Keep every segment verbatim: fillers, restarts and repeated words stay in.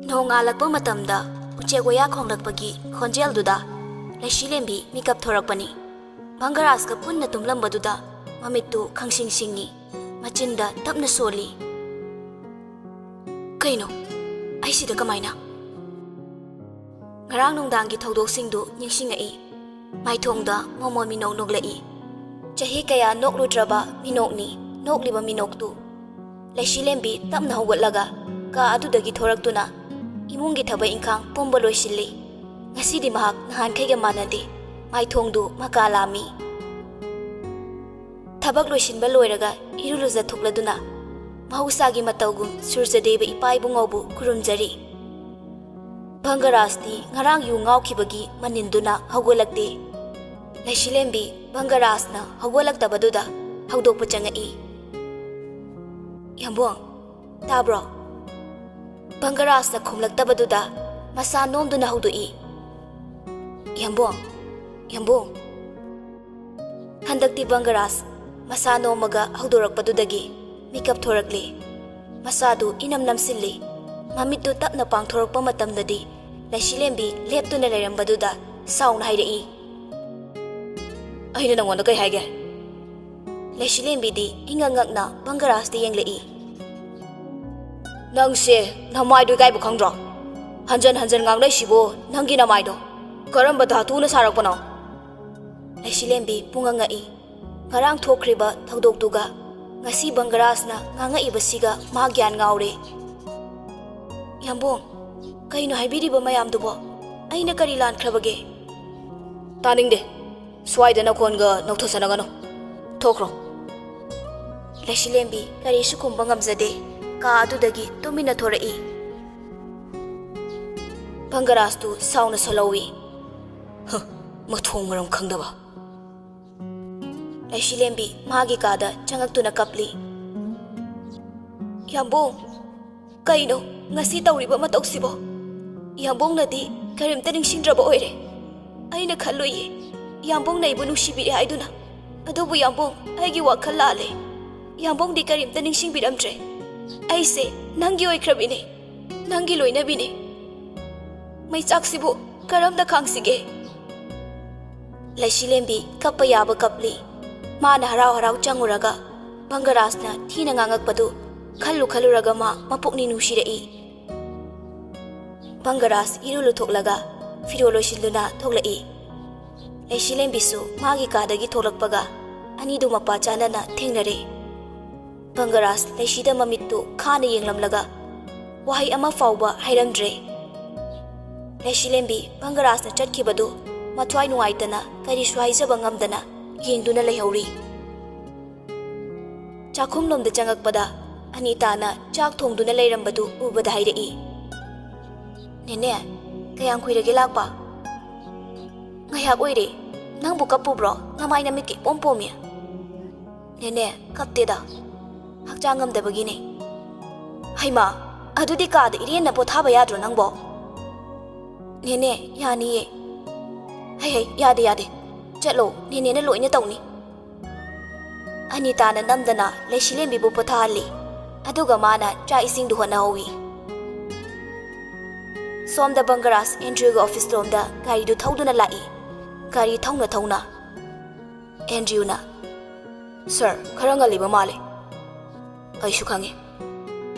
ꯅꯣꯡꯉꯥꯜꯂꯛꯄ ꯃꯇꯝꯗ ꯎꯆꯦꯛ ꯋꯥꯌꯥ ꯈꯣꯡꯂꯛꯄꯒꯤ ꯈꯣꯟꯖꯦꯜꯗꯨꯗ ꯂꯩꯁꯤꯂꯦꯝꯕꯤ ꯃꯤꯀꯞ ꯊꯣꯔꯛꯄꯅꯤ꯫ ꯚꯪꯒꯔꯥꯖꯀ ꯄꯨꯟꯅ ꯇꯨꯝꯂꯝꯕꯗꯨꯗ ꯃꯃꯤꯠꯇꯨ ꯈꯪꯁꯤꯡ ꯁꯤꯡꯉꯤ, ꯃꯆꯤꯟꯗ ꯇꯞꯅ ꯁꯣꯜꯂꯤ꯫ "ꯀꯩꯅꯣ? ꯑꯩꯁꯤꯗ ꯀꯃꯥꯏꯅ?" ꯉꯔꯥꯡ ꯅꯨꯡꯗꯥꯡꯒꯤ ꯊꯧꯗꯣꯛꯁꯤꯡꯗꯨ ꯅꯤꯡꯁꯤꯡꯉꯛꯏ꯫ ꯃꯥꯏꯊꯣꯡꯗ ꯃꯣꯃꯣꯟ ꯃꯤꯅꯣꯛ ꯅꯣꯛꯂꯛꯏ꯫ ꯆꯍꯤ ꯀꯌꯥ ꯅꯣꯛꯂꯨꯗ꯭ꯔꯕ ꯃꯤꯅꯣꯛꯅꯤ ꯅꯣꯛꯂꯤꯕ ꯃꯤꯅꯣꯛꯇꯨ꯫ ꯂꯩꯁꯤꯂꯦꯝꯕꯤ ꯇꯞꯅ ꯍꯧꯒꯠꯂꯒ ꯀꯥ ꯑꯗꯨꯗꯒꯤ ꯊꯣꯔꯛꯇꯨꯅ ꯏꯃꯨꯡꯒꯤ ꯊꯕꯛ ꯏꯪꯈꯥꯡ ꯄꯨꯝꯕ ꯂꯣꯏꯁꯤꯜꯂꯤ꯫ ꯉꯁꯤꯗꯤ ꯃꯍꯥꯛ ꯅꯍꯥꯟꯈꯩꯒ ꯃꯥꯟꯅꯗꯦ꯫ ꯃꯥꯏꯊꯣꯡꯗꯨ ꯃꯀꯥ ꯂꯥꯝꯃꯤ꯫ ꯊꯕꯛ ꯂꯣꯏꯁꯤꯟꯕ ꯂꯣꯏꯔꯒ ꯏꯔꯨ ꯂꯨꯖꯊꯣꯛꯂꯗꯨꯅ ꯃꯍꯧꯁꯥꯒꯤ ꯃꯇꯧꯒꯨꯝ ꯁꯨꯔꯖꯗꯦꯕ ꯏꯄꯥ ꯏꯕꯨꯡꯉꯣꯕꯨ ꯈꯨꯔꯨꯝꯖꯔꯤ꯫ ꯚꯪꯒꯔꯥꯖꯇꯤ ꯉꯔꯥꯡ ꯌꯨ ꯉꯥꯎꯈꯤꯕꯒꯤ ꯃꯅꯤꯟꯗꯨꯅ ꯍꯧꯒꯠꯂꯛꯇꯦ꯫ ꯂꯩꯁꯤꯂꯦꯝꯕꯤ ꯚꯪꯒꯔꯥꯖꯅ ꯍꯧꯒꯠꯂꯛꯇꯕꯗꯨꯗ ꯍꯧꯗꯣꯛꯄ ꯆꯪꯉꯛꯏ꯫ "ꯌꯥꯝꯕꯨꯡ, ꯇꯥꯕ꯭ꯔꯣ?" ꯚꯪꯒꯔꯥꯖꯅ ꯈꯨꯝꯂꯛꯇꯕꯗꯨꯗ ꯃꯁꯥ ꯅꯣꯝꯗꯨꯅ ꯍꯧꯗꯣꯛꯏ꯫ "ꯌꯥꯝꯕꯨꯡ, ꯌꯥꯝꯕꯨꯡ!" ꯍꯟꯗꯛꯇꯤ ꯚꯪꯒꯔꯥꯖ ꯃꯁꯥ ꯅꯣꯝꯃꯒ ꯍꯧꯗꯣꯔꯛꯄꯗꯨꯗꯒꯤ ꯃꯤꯀꯞ ꯊꯣꯔꯛꯂꯦ꯫ ꯃꯁꯥꯗꯨ ꯏꯅꯝ ꯅꯝꯁꯤꯜꯂꯤ꯫ ꯃꯃꯤꯠꯇꯨ ꯇꯞꯅ ꯄꯥꯡꯊꯣꯔꯛꯄ ꯃꯇꯝꯗꯗꯤ ꯂꯩꯁꯤꯂꯦꯝꯕꯤ ꯂꯦꯞꯇꯨꯅ ꯂꯩꯔꯝꯕꯗꯨꯗ ꯁꯥꯎꯅ ꯍꯥꯏꯔꯛꯏ꯫ "ꯑꯩꯅ ꯅꯪꯉꯣꯟꯗ ꯀꯩ ꯍꯥꯏꯒꯦ?" ꯂꯩꯁꯤꯂꯦꯝꯕꯤꯗꯤ ꯏꯉꯛ ꯉꯛꯅ ꯚꯪꯒꯔꯥꯖꯇ ꯌꯦꯡꯂꯛꯏ꯫ "ꯅꯪꯁꯦ ꯅꯃꯥꯏꯗꯣ ꯏꯀꯥꯏꯕ ꯈꯪꯗ꯭ꯔꯣ? ꯍꯟꯖꯟ ꯍꯟꯖꯟ ꯉꯥꯡꯅꯩꯁꯤꯕꯨ ꯅꯪꯒꯤ ꯅꯃꯥꯏꯗꯣ ꯀꯔꯝꯕ ꯙꯥꯇꯨꯅ ꯁꯥꯔꯛꯄꯅꯣ?" ꯂꯩꯁꯤꯂꯦꯝꯕꯤ ꯄꯨꯡꯉꯛ ꯉꯛꯏ꯫ ꯉꯔꯥꯡ ꯊꯣꯛꯈ꯭ꯔꯤꯕ ꯊꯧꯗꯣꯛꯇꯨꯒ ꯉꯁꯤ ꯚꯪꯒꯔꯥꯖꯅ ꯉꯥꯡꯉꯛꯏꯕꯁꯤꯒ ꯃꯥ ꯒ꯭ꯌꯥꯟ ꯉꯥꯎꯔꯦ꯫ "ꯌꯥꯝꯕꯨꯡ, ꯀꯩꯅꯣ ꯍꯥꯏꯕꯤꯔꯤꯕ ꯃꯌꯥꯝꯗꯨꯕꯣ? ꯑꯩꯅ ꯀꯔꯤ ꯂꯥꯟꯈ꯭ꯔꯕꯒꯦ?" "ꯇꯥꯅꯤꯡꯗꯦ꯫ ꯁ꯭ꯋꯥꯏꯗ ꯅꯈꯣꯟꯒ ꯅꯧꯊꯣꯛꯆꯅꯒꯅꯨ꯫ ꯊꯣꯛꯈ꯭ꯔꯣ꯫" ꯂꯩꯁꯤꯂꯦꯝꯕꯤ ꯀꯔꯤꯁꯨ ꯈꯨꯝꯕ ꯉꯝꯖꯗꯦ꯫ ꯀꯥ ꯑꯗꯨꯗꯒꯤ ꯇꯨꯃꯤꯟꯅ ꯊꯣꯔꯛꯏ꯫ ꯚꯪꯒꯔꯥꯖꯇꯨ ꯁꯥꯎꯅ ꯁꯣꯜꯍꯧꯏ꯫ "ꯍ, ꯃꯊꯣꯡ ꯃꯔꯝ ꯈꯪꯗꯕ!" ꯂꯩꯁꯤꯂꯦꯝꯕꯤ ꯃꯥꯒꯤ ꯀꯥꯗ ꯆꯪꯉꯛꯇꯨꯅ ꯀꯞꯂꯤ꯫ "ꯌꯥꯝꯕꯨꯡ, ꯀꯩꯅꯣ ꯉꯁꯤ ꯇꯧꯔꯤꯕ ꯃꯇꯧꯁꯤꯕꯣ? ꯌꯥꯝꯕꯨꯡꯅꯗꯤ ꯀꯔꯤꯝꯇ ꯅꯤꯡꯁꯤꯡꯗ꯭ꯔꯕ ꯑꯣꯏꯔꯦ꯫ ꯑꯩꯅ ꯈꯜꯂꯨꯏꯌꯦ, ꯌꯥꯝꯕꯨꯡꯅ ꯑꯩꯕꯨ ꯅꯨꯡꯁꯤꯕꯤꯔꯦ ꯍꯥꯏꯗꯨꯅ꯫ ꯑꯗꯨꯕꯨ ꯌꯥꯝꯕꯨꯡ, ꯑꯩꯒꯤ ꯋꯥꯈꯜ ꯂꯥꯜꯂꯦ꯫ ꯌꯥꯝꯕꯨꯡꯗꯤ ꯀꯔꯤꯝꯇ ꯅꯤꯡꯁꯤꯡꯕꯤꯔꯝꯗ꯭ꯔꯦ꯫ ꯑꯩꯁꯦ ꯅꯪꯒꯤ ꯑꯣꯏꯈ꯭ꯔꯕꯤꯅꯦ꯫" ꯅꯪꯒꯤ ꯂꯣꯏꯅꯕꯤꯅꯦ꯫ ꯃꯩꯆꯥꯛꯁꯤꯕꯨ ꯀꯔꯝꯅ ꯈꯥꯡꯁꯤꯒꯦ? ꯂꯩꯁꯤꯂꯦꯝꯕꯤ ꯀꯞꯄ ꯌꯥꯕ ꯀꯞꯂꯤ꯫ ꯃꯥꯅ ꯍꯔꯥꯎ ꯍꯔꯥꯎ ꯆꯪꯉꯨꯔꯒ ꯕꯪꯒꯔꯥꯖꯅ ꯊꯤꯅ ꯉꯥꯡꯉꯛꯄꯗꯨ ꯈꯜꯂꯨ ꯈꯜꯂꯨꯔꯒ ꯃꯥ ꯃꯄꯨꯛꯅꯤꯡ ꯅꯨꯡꯁꯤꯔꯛꯏ꯫ ꯕꯪꯒꯔꯥꯖ ꯏꯔꯨ ꯂꯨꯊꯣꯛꯂꯒ ꯐꯤꯔꯣꯜ ꯂꯣꯏꯁꯤꯟꯗꯨꯅ ꯊꯣꯛꯂꯛꯏ꯫ ꯂꯩꯁꯤꯂꯦꯝꯕꯤꯁꯨ ꯃꯥꯒꯤ ꯀꯥꯗꯒꯤ ꯊꯣꯛꯂꯛꯄꯒ ꯑꯅꯤꯗꯨ ꯃꯄꯥ ꯆꯥꯅꯅ ꯊꯦꯡꯅꯔꯦ꯫ ꯕꯪꯒꯔꯥꯖ ꯂꯩꯁꯤꯗ ꯃꯃꯤꯠꯇꯨ ꯈꯥꯅ ꯌꯦꯡꯂꯝꯂꯒ ꯋꯥꯍꯩ ꯑꯃ ꯐꯥꯎꯕ ꯍꯥꯏꯔꯝꯗ꯭ꯔꯦ꯫ ꯂꯩꯁꯤꯂꯦꯝꯕꯤ ꯕꯪꯒꯔꯥꯖꯅ ꯆꯠꯈꯤꯕꯗꯨ ꯃꯊ꯭ꯋꯥꯏ ꯅꯨꯡꯉꯥꯏꯇꯅ ꯀꯔꯤꯁꯨ ꯍꯥꯏꯖꯕ ꯉꯝꯗꯅ ꯌꯦꯡꯗꯨꯅ ꯂꯩꯍꯧꯔꯤ꯫ ꯆꯥꯛꯈꯨꯝꯂꯣꯝꯗ ꯆꯪꯉꯛꯄꯗ ꯑꯅꯤꯇꯥꯅ ꯆꯥꯛ ꯊꯣꯡꯗꯨꯅ ꯂꯩꯔꯝꯕꯗꯨ ꯎꯕꯗ ꯍꯥꯏꯔꯛꯏ, "ꯅꯦꯅꯦ, ꯀꯌꯥꯝ ꯀꯨꯏꯔꯒꯦ ꯂꯥꯛꯄ?" "ꯉꯥꯏꯍꯥꯛ ꯑꯣꯏꯔꯦ꯫ ꯅꯪꯕꯨ ꯀꯞꯄꯨꯕ꯭ꯔꯣ? ꯅꯃꯥꯏ ꯅꯃꯤꯠꯀ ꯏꯄꯣꯝ ꯄꯣꯝꯃꯤ꯫" "ꯅꯦꯅꯦ, ꯀꯞꯇꯦꯗ꯫ ꯍꯛꯆꯥꯡ ꯉꯝꯗꯕꯒꯤꯅꯦ꯫" "ꯍꯩꯃꯥ, ꯑꯗꯨꯗꯤ ꯀꯥꯗ ꯏꯔꯦꯟꯅ ꯄꯣꯊꯥꯕ ꯌꯥꯗ꯭ꯔꯣ ꯅꯪꯕꯣ?" "ꯅꯦꯅꯦ, ꯌꯥꯅꯤꯌꯦ꯫" "ꯍꯩ ꯍꯩ, ꯌꯥꯗꯦ ꯌꯥꯗꯦ꯫ ꯆꯠꯂꯣ, ꯅꯦꯅꯦꯅ ꯂꯣꯏꯅ ꯇꯧꯅꯤ꯫" ꯑꯅꯤꯇꯥꯅ ꯅꯝꯗꯅ ꯂꯩꯁꯤꯂꯦꯝꯕꯤꯕꯨ ꯄꯣꯊꯥꯍꯜꯂꯤ꯫ ꯑꯗꯨꯒ ꯃꯥꯅ ꯆꯥꯛ ꯏꯁꯤꯡꯗꯨ ꯍꯣꯠꯅꯍꯧꯏ꯫ ꯁꯣꯝꯗ ꯕꯪꯒꯔꯥꯖ ꯑꯦꯟꯗ꯭ꯔꯤꯌꯨꯒꯤ ꯑꯣꯐꯤꯁ ꯂꯣꯝꯗ ꯒꯥꯔꯤꯗꯨ ꯊꯧꯗꯨꯅ ꯂꯥꯛꯏ꯫ ꯒꯥꯔꯤ ꯊꯧꯅ ꯊꯧꯅ ꯑꯦꯟꯗ꯭ꯔꯤꯌꯨꯅ, "ꯁꯥꯔ, ꯈꯔ ꯉꯜꯂꯤꯕ ꯃꯥꯜꯂꯦ꯫" "ꯑꯩꯁꯨ ꯈꯪꯉꯤ꯫"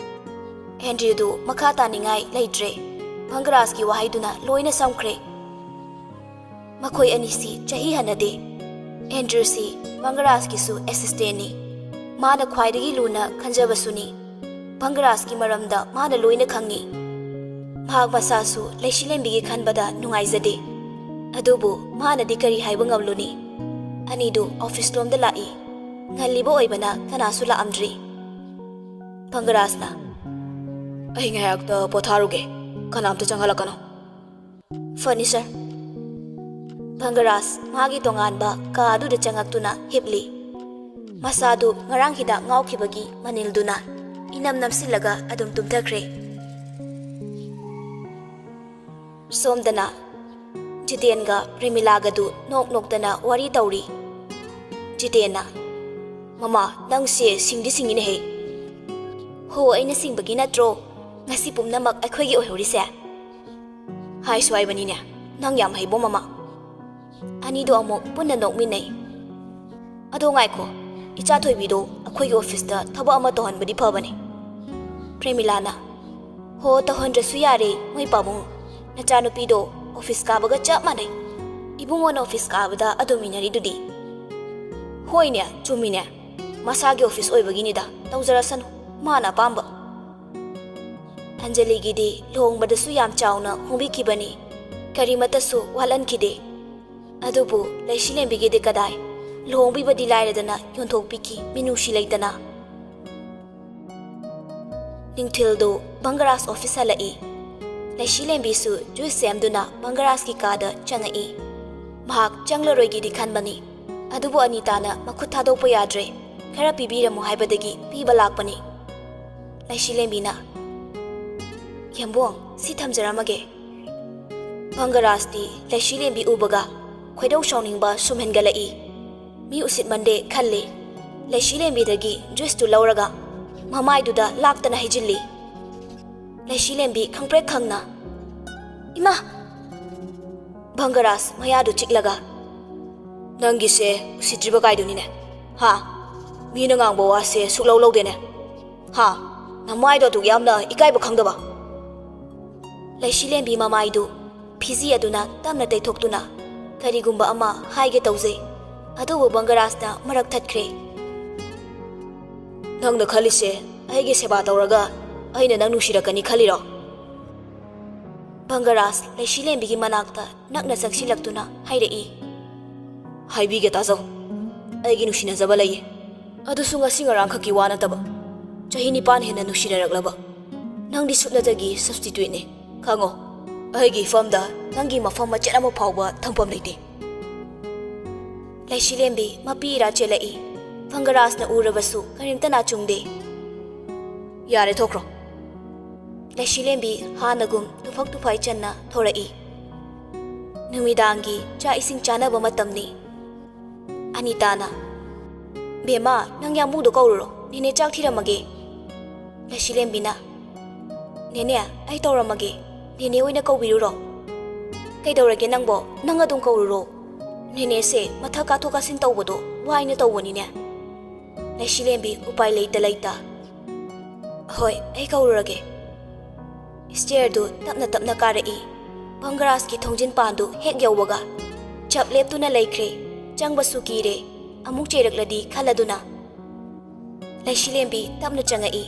ꯑꯦꯟꯗ꯭ꯔꯤꯌꯨꯗꯨ ꯃꯈꯥ ꯇꯥꯅꯤꯡꯉꯥꯏ ꯂꯩꯇ꯭ꯔꯦ꯫ ꯕꯪꯒꯔꯥꯖꯀꯤ ꯋꯥꯍꯩꯗꯨꯅ ꯂꯣꯏꯅ ꯁꯝꯈ꯭ꯔꯦ꯫ ꯃꯈꯣꯏ ꯑꯅꯤꯁꯤ ꯆꯍꯤ ꯍꯟꯅꯗꯦ꯫ ꯑꯦꯟꯗ꯭ꯔꯤꯌꯨꯁꯤ ꯕꯪꯒꯔꯥꯖꯀꯤꯁꯨ ꯑꯦꯁꯤꯁꯇꯦꯟꯅꯤ꯫ ꯃꯥꯅ ꯈ꯭ꯋꯥꯏꯗꯒꯤ ꯂꯨꯅ ꯈꯟꯖꯕꯁꯨꯅꯤ꯫ ꯕꯪꯒꯔꯥꯖꯀꯤ ꯃꯔꯝꯗ ꯃꯥꯅ ꯂꯣꯏꯅ ꯈꯪꯉꯤ꯫ ꯃꯍꯥꯛ ꯃꯁꯥꯁꯨ ꯂꯩꯁꯤꯂꯦꯝꯕꯤꯒꯤ ꯈꯟꯕꯗ ꯅꯨꯡꯉꯥꯏꯖꯗꯦ꯫ ꯑꯗꯨꯕꯨ ꯃꯥꯅꯗꯤ ꯀꯔꯤ ꯍꯥꯏꯕ ꯉꯝꯂꯨꯅꯤ? ꯑꯅꯤꯗꯨ ꯑꯣꯐꯤꯁ ꯂꯣꯝꯗ ꯂꯥꯛꯏ꯫ ꯉꯜꯂꯤꯕ ꯑꯣꯏꯕꯅ ꯀꯅꯥꯁꯨ ꯂꯥꯛꯑꯝꯗ꯭ꯔꯤ꯫ ꯕꯪꯒꯔꯥꯖꯅ, "ꯑꯩ ꯉꯥꯏꯍꯥꯛꯇ ꯄꯣꯊꯥꯔꯨꯒꯦ꯫ ꯀꯅꯥꯝꯇ ꯆꯪꯍꯜꯂꯛꯀꯅꯨ꯫" "ꯐꯅꯤ, ꯁꯥꯔ꯫" ꯕꯪꯒꯔꯥꯖ ꯃꯥꯒꯤ ꯇꯣꯉꯥꯟꯕ ꯀꯥ ꯑꯗꯨꯗ ꯆꯪꯉꯛꯇꯨꯅ ꯍꯤꯞꯂꯤ꯫ ꯃꯁꯥꯗꯨ ꯉꯔꯥꯡ ꯍꯤꯗꯥꯛ ꯉꯥꯎꯈꯤꯕꯒꯤ ꯃꯅꯤꯜꯗꯨꯅ ꯏꯅꯝ ꯅꯝꯁꯤꯜꯂꯒ ꯑꯗꯨꯝ ꯇꯨꯝꯊꯈ꯭ꯔꯦ꯫ ꯁꯣꯝꯗꯅ ꯖꯤꯇꯦꯟꯒ ꯄ꯭ꯔꯦꯃꯤꯂꯥꯒꯗꯨ ꯅꯣꯛ ꯅꯣꯛꯇꯅ ꯋꯥꯔꯤ ꯇꯧꯔꯤ꯫ ꯖꯤꯇꯦꯟꯅ, "ꯃꯃꯥ, ꯅꯪꯁꯦ ꯁꯤꯡꯗꯤ ꯁꯤꯡꯉꯤꯅꯦꯍꯦ꯫" "ꯍꯣ, ꯑꯩꯅ ꯁꯤꯡꯕꯒꯤ ꯅꯠꯇ꯭ꯔꯣ?" ꯉꯁꯤ ꯄꯨꯝꯅꯃꯛ ꯑꯩꯈꯣꯏꯒꯤ ꯑꯣꯏꯍꯧꯔꯤꯁꯦ? ꯍꯥꯏꯁꯨ ꯍꯥꯏꯕꯅꯤꯅꯦ, ꯅꯪ ꯌꯥꯝ ꯍꯩꯕꯣ ꯃꯃꯥ꯫ ꯑꯅꯤꯗꯣ ꯑꯃꯨꯛ ꯄꯨꯟꯅ ꯅꯣꯛꯃꯤꯟꯅꯩ꯫ ꯑꯗꯣ ꯉꯥꯏꯈꯣ, ꯏꯆꯥ ꯊꯣꯏꯕꯤꯗꯣ ꯑꯩꯈꯣꯏꯒꯤ ꯑꯣꯐꯤꯁꯇ ꯊꯕꯛ ꯑꯃ ꯇꯧꯍꯟꯕꯗꯤ ꯐꯕꯅꯦ꯫ ꯄ꯭ꯔꯦꯃꯤꯂꯥꯅ, ꯍꯣ, ꯇꯧꯍꯟꯗ꯭ꯔꯁꯨ ꯌꯥꯔꯦ, ꯃꯣꯏ ꯄꯥꯕꯨꯡ꯫ ꯅꯆꯥꯅꯨꯄꯤꯗꯣ ꯑꯣꯐꯤꯁ ꯀꯥꯕꯒ ꯆꯞ ꯃꯥꯟꯅꯩ꯫ ꯏꯕꯨꯡꯉꯣꯅ ꯑꯣꯐꯤꯁ ꯀꯥꯕꯗ ꯑꯗꯨꯝ ꯏꯟꯅꯔꯤꯗꯨꯗꯤ꯫ ꯍꯣꯏꯅꯦ, ꯆꯨꯝꯃꯤꯅꯦ꯫ ꯃꯁꯥꯒꯤ ꯑꯣꯐꯤꯁ ꯑꯣꯏꯕꯒꯤꯅꯤꯗ, ꯇꯧꯖꯔꯁꯅꯨ, ꯃꯥꯅ ꯑꯄꯥꯝꯕ꯫ ꯑꯟꯖꯂꯤꯒꯤꯗꯤ ꯂꯨꯍꯣꯡꯕꯗꯁꯨ ꯌꯥꯝ ꯆꯥꯎꯅ ꯍꯣꯡꯕꯤꯈꯤꯕꯅꯤ, ꯀꯔꯤꯃꯠꯇꯁꯨ ꯋꯥꯠꯍꯟꯈꯤꯗꯦ꯫ ꯑꯗꯨꯕꯨ ꯂꯩꯁꯤꯂꯦꯝꯕꯤꯒꯤꯗꯤ ꯀꯗꯥꯏ, ꯂꯨꯍꯣꯡꯕꯤꯕꯗꯤ ꯂꯥꯏꯔꯗꯅ ꯌꯣꯟꯊꯣꯛꯄꯤꯈꯤ, ꯃꯤꯅꯨꯡꯁꯤ ꯂꯩꯇꯅ꯫ ꯅꯨꯡꯊꯤꯜꯗꯨ ꯕꯪꯒꯔꯥꯖ ꯑꯣꯐꯤꯁ ꯍꯜꯂꯛꯏ꯫ ꯂꯩꯁꯤꯂꯦꯝꯕꯤꯁꯨ ꯖꯨꯏꯁ ꯁꯦꯝꯗꯨꯅ ꯕꯪꯒꯔꯥꯖꯀꯤ ꯀꯥꯗ ꯆꯪꯉꯛꯏ꯫ ꯃꯍꯥꯛ ꯆꯪꯂꯔꯣꯏꯒꯦꯗꯤ ꯈꯟꯕꯅꯤ, ꯑꯗꯨꯕꯨ ꯑꯅꯤꯇꯥꯅ ꯃꯈꯨꯠ ꯊꯥꯗꯣꯛꯄ ꯌꯥꯗ꯭ꯔꯦ, ꯈꯔ ꯄꯤꯕꯤꯔꯝꯃꯨ ꯍꯥꯏꯕꯗꯒꯤ ꯄꯤꯕ ꯂꯥꯛꯄꯅꯤ꯫ ꯂꯩꯁꯤꯂꯦꯝꯕꯤꯅ, "ꯌꯦꯝꯕꯣꯡ, ꯁꯤ ꯊꯝꯖꯔꯝꯃꯒꯦ꯫" ꯕꯪꯒꯔꯥꯖꯇꯤ ꯂꯩꯁꯤꯂꯦꯝꯕꯤ ꯎꯕꯒ ꯈꯣꯏꯗꯧ ꯁꯥꯎꯅꯤꯡꯕ ꯁꯨꯝ ꯍꯦꯟꯒꯠꯂꯛꯏ꯫ ꯃꯤ ꯎꯁꯤꯠꯃꯟꯗꯦ ꯈꯜꯂꯤ꯫ ꯂꯩꯁꯤꯂꯦꯝꯕꯤꯗꯒꯤ ꯖꯨꯏꯁꯇꯨ ꯂꯧꯔꯒ ꯃꯃꯥꯏꯗꯨꯗ ꯂꯥꯛꯇꯅ ꯍꯩꯖꯤꯜꯂꯤ꯫ ꯂꯩꯁꯤꯂꯦꯝꯕꯤ ꯈꯪꯄ꯭ꯔꯦꯛ ꯈꯪꯅ, "ꯏꯃꯥ!" ꯕꯪꯒꯔꯥꯖ ꯃꯌꯥꯗꯨ ꯆꯤꯛꯂꯒ, "ꯅꯪꯒꯤꯁꯦ ꯎꯁꯤꯠꯇ꯭ꯔꯤꯕ ꯀꯥꯏꯗꯨꯅꯤꯅꯦ, ꯍꯥ? ꯃꯤꯅ ꯉꯥꯡꯕ ꯋꯥꯁꯦ ꯁꯨꯛꯂꯧ ꯂꯧꯗꯦꯅꯦ, ꯍꯥ? ꯅꯃꯥꯏꯗꯣ ꯑꯗꯨꯛ ꯌꯥꯝꯅ ꯏꯀꯥꯏꯕ ꯈꯪꯗꯕ?" ꯂꯩꯁꯤꯂꯦꯝꯕꯤ ꯃꯃꯥꯏꯗꯨ ꯐꯤꯖꯤ ꯑꯗꯨꯅ ꯇꯞꯅ ꯇꯩꯊꯣꯛꯇꯨꯅ ꯀꯔꯤꯒꯨꯝꯕ ꯑꯃ ꯍꯥꯏꯒꯦ ꯇꯧꯖꯩ, ꯑꯗꯨꯕꯨ ꯕꯪꯒꯔꯥꯖꯅ ꯃꯔꯛ ꯊꯠꯈ꯭ꯔꯦ꯫ "ꯅꯪꯅ ꯈꯜꯂꯤꯁꯦ ꯑꯩꯒꯤ ꯁꯦꯕꯥ ꯇꯧꯔꯒ ꯑꯩꯅ ꯅꯪ ꯅꯨꯡꯁꯤꯔꯛꯀꯅꯤ ꯈꯜꯂꯤꯔꯣ?" ꯕꯪꯒꯔꯥꯖ ꯂꯩꯁꯤꯂꯦꯝꯕꯤꯒꯤ ꯃꯅꯥꯛꯇ ꯅꯛꯅ ꯆꯪꯁꯤꯜꯂꯛꯇꯨꯅ ꯍꯥꯏꯔꯛꯏ꯫ "ꯍꯥꯏꯕꯤꯒꯦ ꯇꯥꯖꯧ, ꯑꯩꯒꯤ ꯅꯨꯡꯁꯤꯅꯖꯕ ꯂꯩꯌꯦ꯫ ꯑꯗꯨꯁꯨ ꯉꯁꯤ ꯉꯔꯥꯡꯈꯛꯀꯤ ꯋꯥ ꯅꯠꯇꯕ, ꯆꯍꯤ ꯅꯤꯄꯥꯟ ꯍꯦꯟꯅ ꯅꯨꯡꯁꯤꯅꯔꯛꯂꯕ꯫ ꯅꯪꯗꯤ ꯁꯨꯞꯅꯇꯒꯤ ꯁꯕꯁꯇꯤꯇ꯭ꯌꯨꯠꯅꯤ, ꯈꯪꯉꯣ꯫ ꯑꯩꯒꯤ ꯏꯐꯝꯗ ꯅꯪꯒꯤ ꯃꯐꯝ ꯃꯆꯦꯠ ꯑꯃ ꯐꯥꯎꯕ ꯊꯝꯐꯝ ꯂꯩꯇꯦ꯫" ꯂꯩꯁꯤꯂꯦꯝꯕꯤ ꯃꯄꯤ ꯏꯔꯥ ꯆꯦꯜꯂꯛꯏ꯫ ꯕꯪꯒꯔꯥꯖꯅ ꯎꯔꯕꯁꯨ ꯀꯔꯤꯝꯇ ꯅꯥꯆꯨꯡꯗꯦ꯫ "ꯌꯥꯔꯦ, ꯊꯣꯛꯈ꯭ꯔꯣ꯫" ꯂꯩꯁꯤꯂꯦꯝꯕꯤ ꯍꯥꯟꯅꯒꯨꯝ ꯇꯨꯐꯛ ꯇꯨꯐꯥꯏ ꯆꯟꯅ ꯊꯣꯔꯛꯏ꯫ ꯅꯨꯃꯤꯗꯥꯡꯒꯤ ꯆꯥꯛ ꯏꯁꯤꯡ ꯆꯥꯅꯕ ꯃꯇꯝꯅꯤ꯫ ꯑꯅꯤꯇꯥꯅ, "ꯕꯦꯝꯃ, ꯅꯪ ꯌꯥꯝꯕꯨꯡꯗꯣ ꯀꯧꯔꯨꯔꯣ, ꯅꯦꯅꯦ ꯆꯥꯛ ꯊꯤꯔꯝꯃꯒꯦ꯫" ꯂꯩꯁꯤꯂꯦꯝꯕꯤꯅ, "ꯅꯦꯅꯦ, ꯑꯩ ꯇꯧꯔꯝꯃꯒꯦ꯫ ꯅꯦꯅꯦ ꯑꯣꯏꯅ ꯀꯧꯕꯤꯔꯨꯔꯣ꯫" "ꯀꯩꯗꯧꯔꯒꯦ ꯅꯪꯕꯣ? ꯅꯪ ꯑꯗꯨꯝ ꯀꯧꯔꯨꯔꯣ꯫ ꯅꯦꯅꯦꯁꯦ ꯃꯊꯛ ꯀꯥꯊꯣꯛ ꯀꯥꯁꯤꯟ ꯇꯧꯕꯗꯣ ꯋꯥꯏꯅ ꯇꯧꯕꯅꯤꯅꯦ꯫" ꯂꯩꯁꯤꯂꯦꯝꯕꯤ ꯎꯄꯥꯏ ꯂꯩꯇ ꯂꯩꯇ, "ꯍꯣꯏ, ꯑꯩ ꯀꯧꯔꯨꯔꯒꯦ꯫" ꯁ꯭ꯇꯦꯌꯔꯗꯨ ꯇꯞꯅ ꯇꯞꯅ ꯀꯥꯔꯛꯏ꯫ ꯚꯪꯒꯔꯥꯖꯀꯤ ꯊꯣꯡꯖꯤꯟ ꯄꯥꯟꯗꯨ ꯍꯦꯛ ꯌꯧꯕꯒ ꯆꯞ ꯂꯦꯞꯇꯨꯅ ꯂꯩꯈ꯭ꯔꯦ꯫ ꯆꯪꯕꯁꯨ ꯀꯤꯔꯦ, ꯑꯃꯨꯛ ꯆꯩꯔꯛꯂꯗꯤ ꯈꯜꯂꯗꯨꯅ꯫ ꯂꯩꯁꯤꯂꯦꯝꯕꯤ ꯇꯞꯅ ꯆꯪꯉꯛꯏ꯫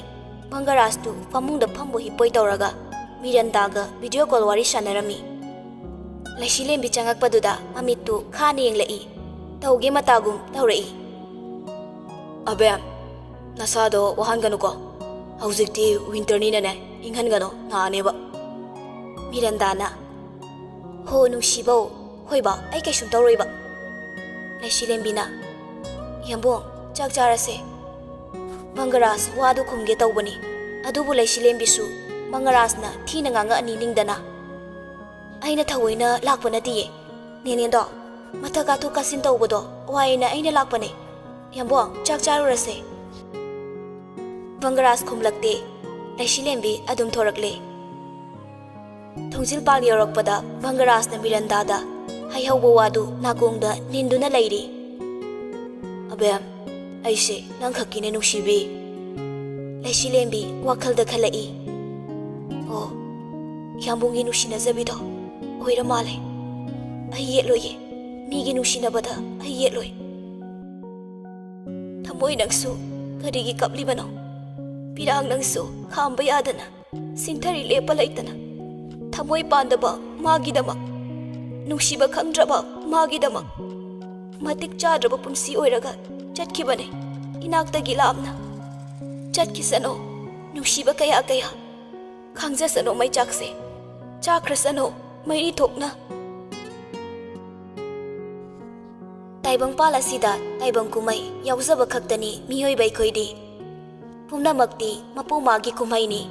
ꯚꯪꯒꯔꯥꯖꯇꯨ ꯐꯃꯨꯡꯗ ꯐꯝꯕꯣꯏ ꯍꯤꯞꯄꯣꯏ ꯇꯧꯔꯒ ꯃꯤꯔꯟꯗꯥꯒ ꯚꯤꯗꯤꯑꯣ ꯀꯣꯜ ꯋꯥꯔꯤ ꯁꯥꯟꯅꯔꯝꯃꯤ꯫ ꯂꯩꯁꯤꯂꯦꯝꯕꯤ ꯆꯪꯉꯛꯄꯗꯨꯗ ꯃꯃꯤꯠꯇꯨ ꯈꯥꯅ ꯌꯦꯡꯂꯛꯏ꯫ ꯇꯧꯒꯦ ꯃꯇꯥꯒꯨꯝ ꯇꯧꯔꯛꯏ꯫ "ꯑꯕꯦꯝ, ꯅꯁꯥꯗꯣ ꯋꯥꯍꯟꯒꯅꯨꯀꯣ꯫ ꯍꯧꯖꯤꯛꯇꯤ ꯋꯤꯟꯇꯔꯅꯤꯅꯅꯦ, ꯏꯪꯍꯟꯒꯅꯣ, ꯅꯥꯅꯦꯕ꯫" ꯃꯤꯔꯟꯗꯥꯅ, "ꯍꯣ ꯅꯨꯡꯁꯤꯕꯧ, ꯍꯣꯏꯕ, ꯑꯩ ꯀꯩꯁꯨꯝ ꯇꯧꯔꯣꯏꯕ꯫" ꯂꯩꯁꯤꯂꯦꯝꯕꯤꯅ, "ꯌꯥꯝꯕꯨꯡ, ꯆꯥꯛ ꯆꯥꯔꯁꯦ꯫" ꯚꯪꯒꯔꯥꯖ ꯋꯥꯗꯨ ꯈꯨꯝꯒꯦ ꯇꯧꯕꯅꯤ, ꯑꯗꯨꯕꯨ ꯂꯩꯁꯤꯂꯦꯝꯕꯤꯁꯨ ꯚꯪꯒꯔꯥꯖꯅ ꯊꯤꯅ ꯉꯥꯡꯉꯛꯑꯅꯤ ꯅꯤꯡꯗꯅ, "ꯑꯩꯅ ꯊꯑꯣꯏꯅ ꯂꯥꯛꯄ ꯅꯠꯇꯤꯌꯦ꯫ ꯅꯦꯅꯦꯗꯣ ꯃꯊꯛ ꯀꯥꯊꯣꯛ ꯀꯥꯁꯤꯟ ꯇꯧꯕꯗꯣ ꯋꯥꯏꯅ ꯑꯩꯅ ꯂꯥꯛꯄꯅꯦ꯫ ꯌꯥꯝꯕꯨꯡ, ꯆꯥꯛ ꯆꯥꯔꯨꯔꯁꯦ꯫" ꯚꯪꯒꯔꯥꯖ ꯈꯨꯝꯂꯛꯇꯦ꯫ ꯂꯩꯁꯤꯂꯦꯝꯕꯤ ꯑꯗꯨꯝ ꯊꯣꯔꯛꯂꯦ꯫ ꯊꯣꯡꯖꯤꯜ ꯄꯥꯜ ꯌꯧꯔꯛꯄꯗ ꯚꯪꯒꯔꯥꯖꯅ ꯃꯤꯔꯟꯗꯥꯗ ꯍꯥꯏꯍꯧꯕ ꯋꯥꯗꯨ ꯅꯥꯀꯣꯡꯗ ꯅꯤꯟꯗꯨꯅ ꯂꯩꯔꯤ꯫ "ꯑꯕꯦꯝ, ꯑꯩꯁꯦ ꯅꯪꯈꯛꯀꯤꯅꯦ ꯅꯨꯡꯁꯤꯕꯤ꯫" ꯂꯩꯁꯤꯂꯦꯝꯕꯤ ꯋꯥꯈꯜꯗ ꯈꯜꯂꯛꯏ꯫ "ꯑꯣ, ꯌꯥꯝꯕꯨꯡꯒꯤ ꯅꯨꯡꯁꯤꯅꯖꯕꯤꯗꯣ ꯑꯣꯏꯔ ꯃꯥꯜꯂꯦ꯫ ꯑꯩ ꯌꯦꯠꯂꯣꯏꯌꯦ, ꯃꯤꯒꯤ ꯅꯨꯡꯁꯤꯅꯕꯗ ꯑꯩ ꯌꯦꯠꯂꯣꯏ꯫ ꯊꯃꯣꯏ ꯅꯪꯁꯨ ꯀꯔꯤꯒꯤ ꯀꯞꯂꯤꯕꯅꯣ? ꯄꯤꯔꯥꯡ ꯅꯪꯁꯨ ꯈꯥꯝꯕ ꯌꯥꯗꯅ ꯁꯤꯟꯊꯔꯤ ꯂꯦꯞꯄ ꯂꯩꯇꯅ꯫ ꯊꯃꯣꯏ ꯄꯥꯟꯗꯕ ꯃꯥꯒꯤꯗꯃꯛ, ꯅꯨꯡꯁꯤꯕ ꯈꯪꯗ꯭ꯔꯕ ꯃꯥꯒꯤꯗꯃꯛ ꯃꯇꯤꯛ ꯆꯥꯗ꯭ꯔꯕ ꯄꯨꯟꯁꯤ ꯑꯣꯏꯔꯒ ꯆꯠꯈꯤꯕꯅꯦ ꯏꯅꯥꯛꯇꯒꯤ ꯂꯥꯞꯅ꯫ ꯆꯠꯈꯤꯁꯅꯣ ꯅꯨꯡꯁꯤꯕ ꯀꯌꯥ ꯀꯌꯥ, ꯈꯥꯡꯖꯁꯅꯣ ꯃꯩꯆꯥꯛꯁꯦ, ꯆꯥꯈ꯭ꯔꯁꯅꯣ ꯃꯩꯔꯤ ꯊꯣꯛꯅ꯫" ꯇꯥꯏꯕꯪꯄꯥꯜ ꯑꯁꯤꯗ ꯇꯥꯏꯕꯪ ꯀꯨꯝꯍꯩ ꯌꯥꯎꯖꯕ ꯈꯛꯇꯅꯤ ꯃꯤꯑꯣꯏꯕ ꯑꯩꯈꯣꯏꯗꯤ꯫ ꯄꯨꯝꯅꯃꯛꯇꯤ ꯃꯄꯨ ꯃꯥꯒꯤ ꯀꯨꯝꯍꯩꯅꯤ꯫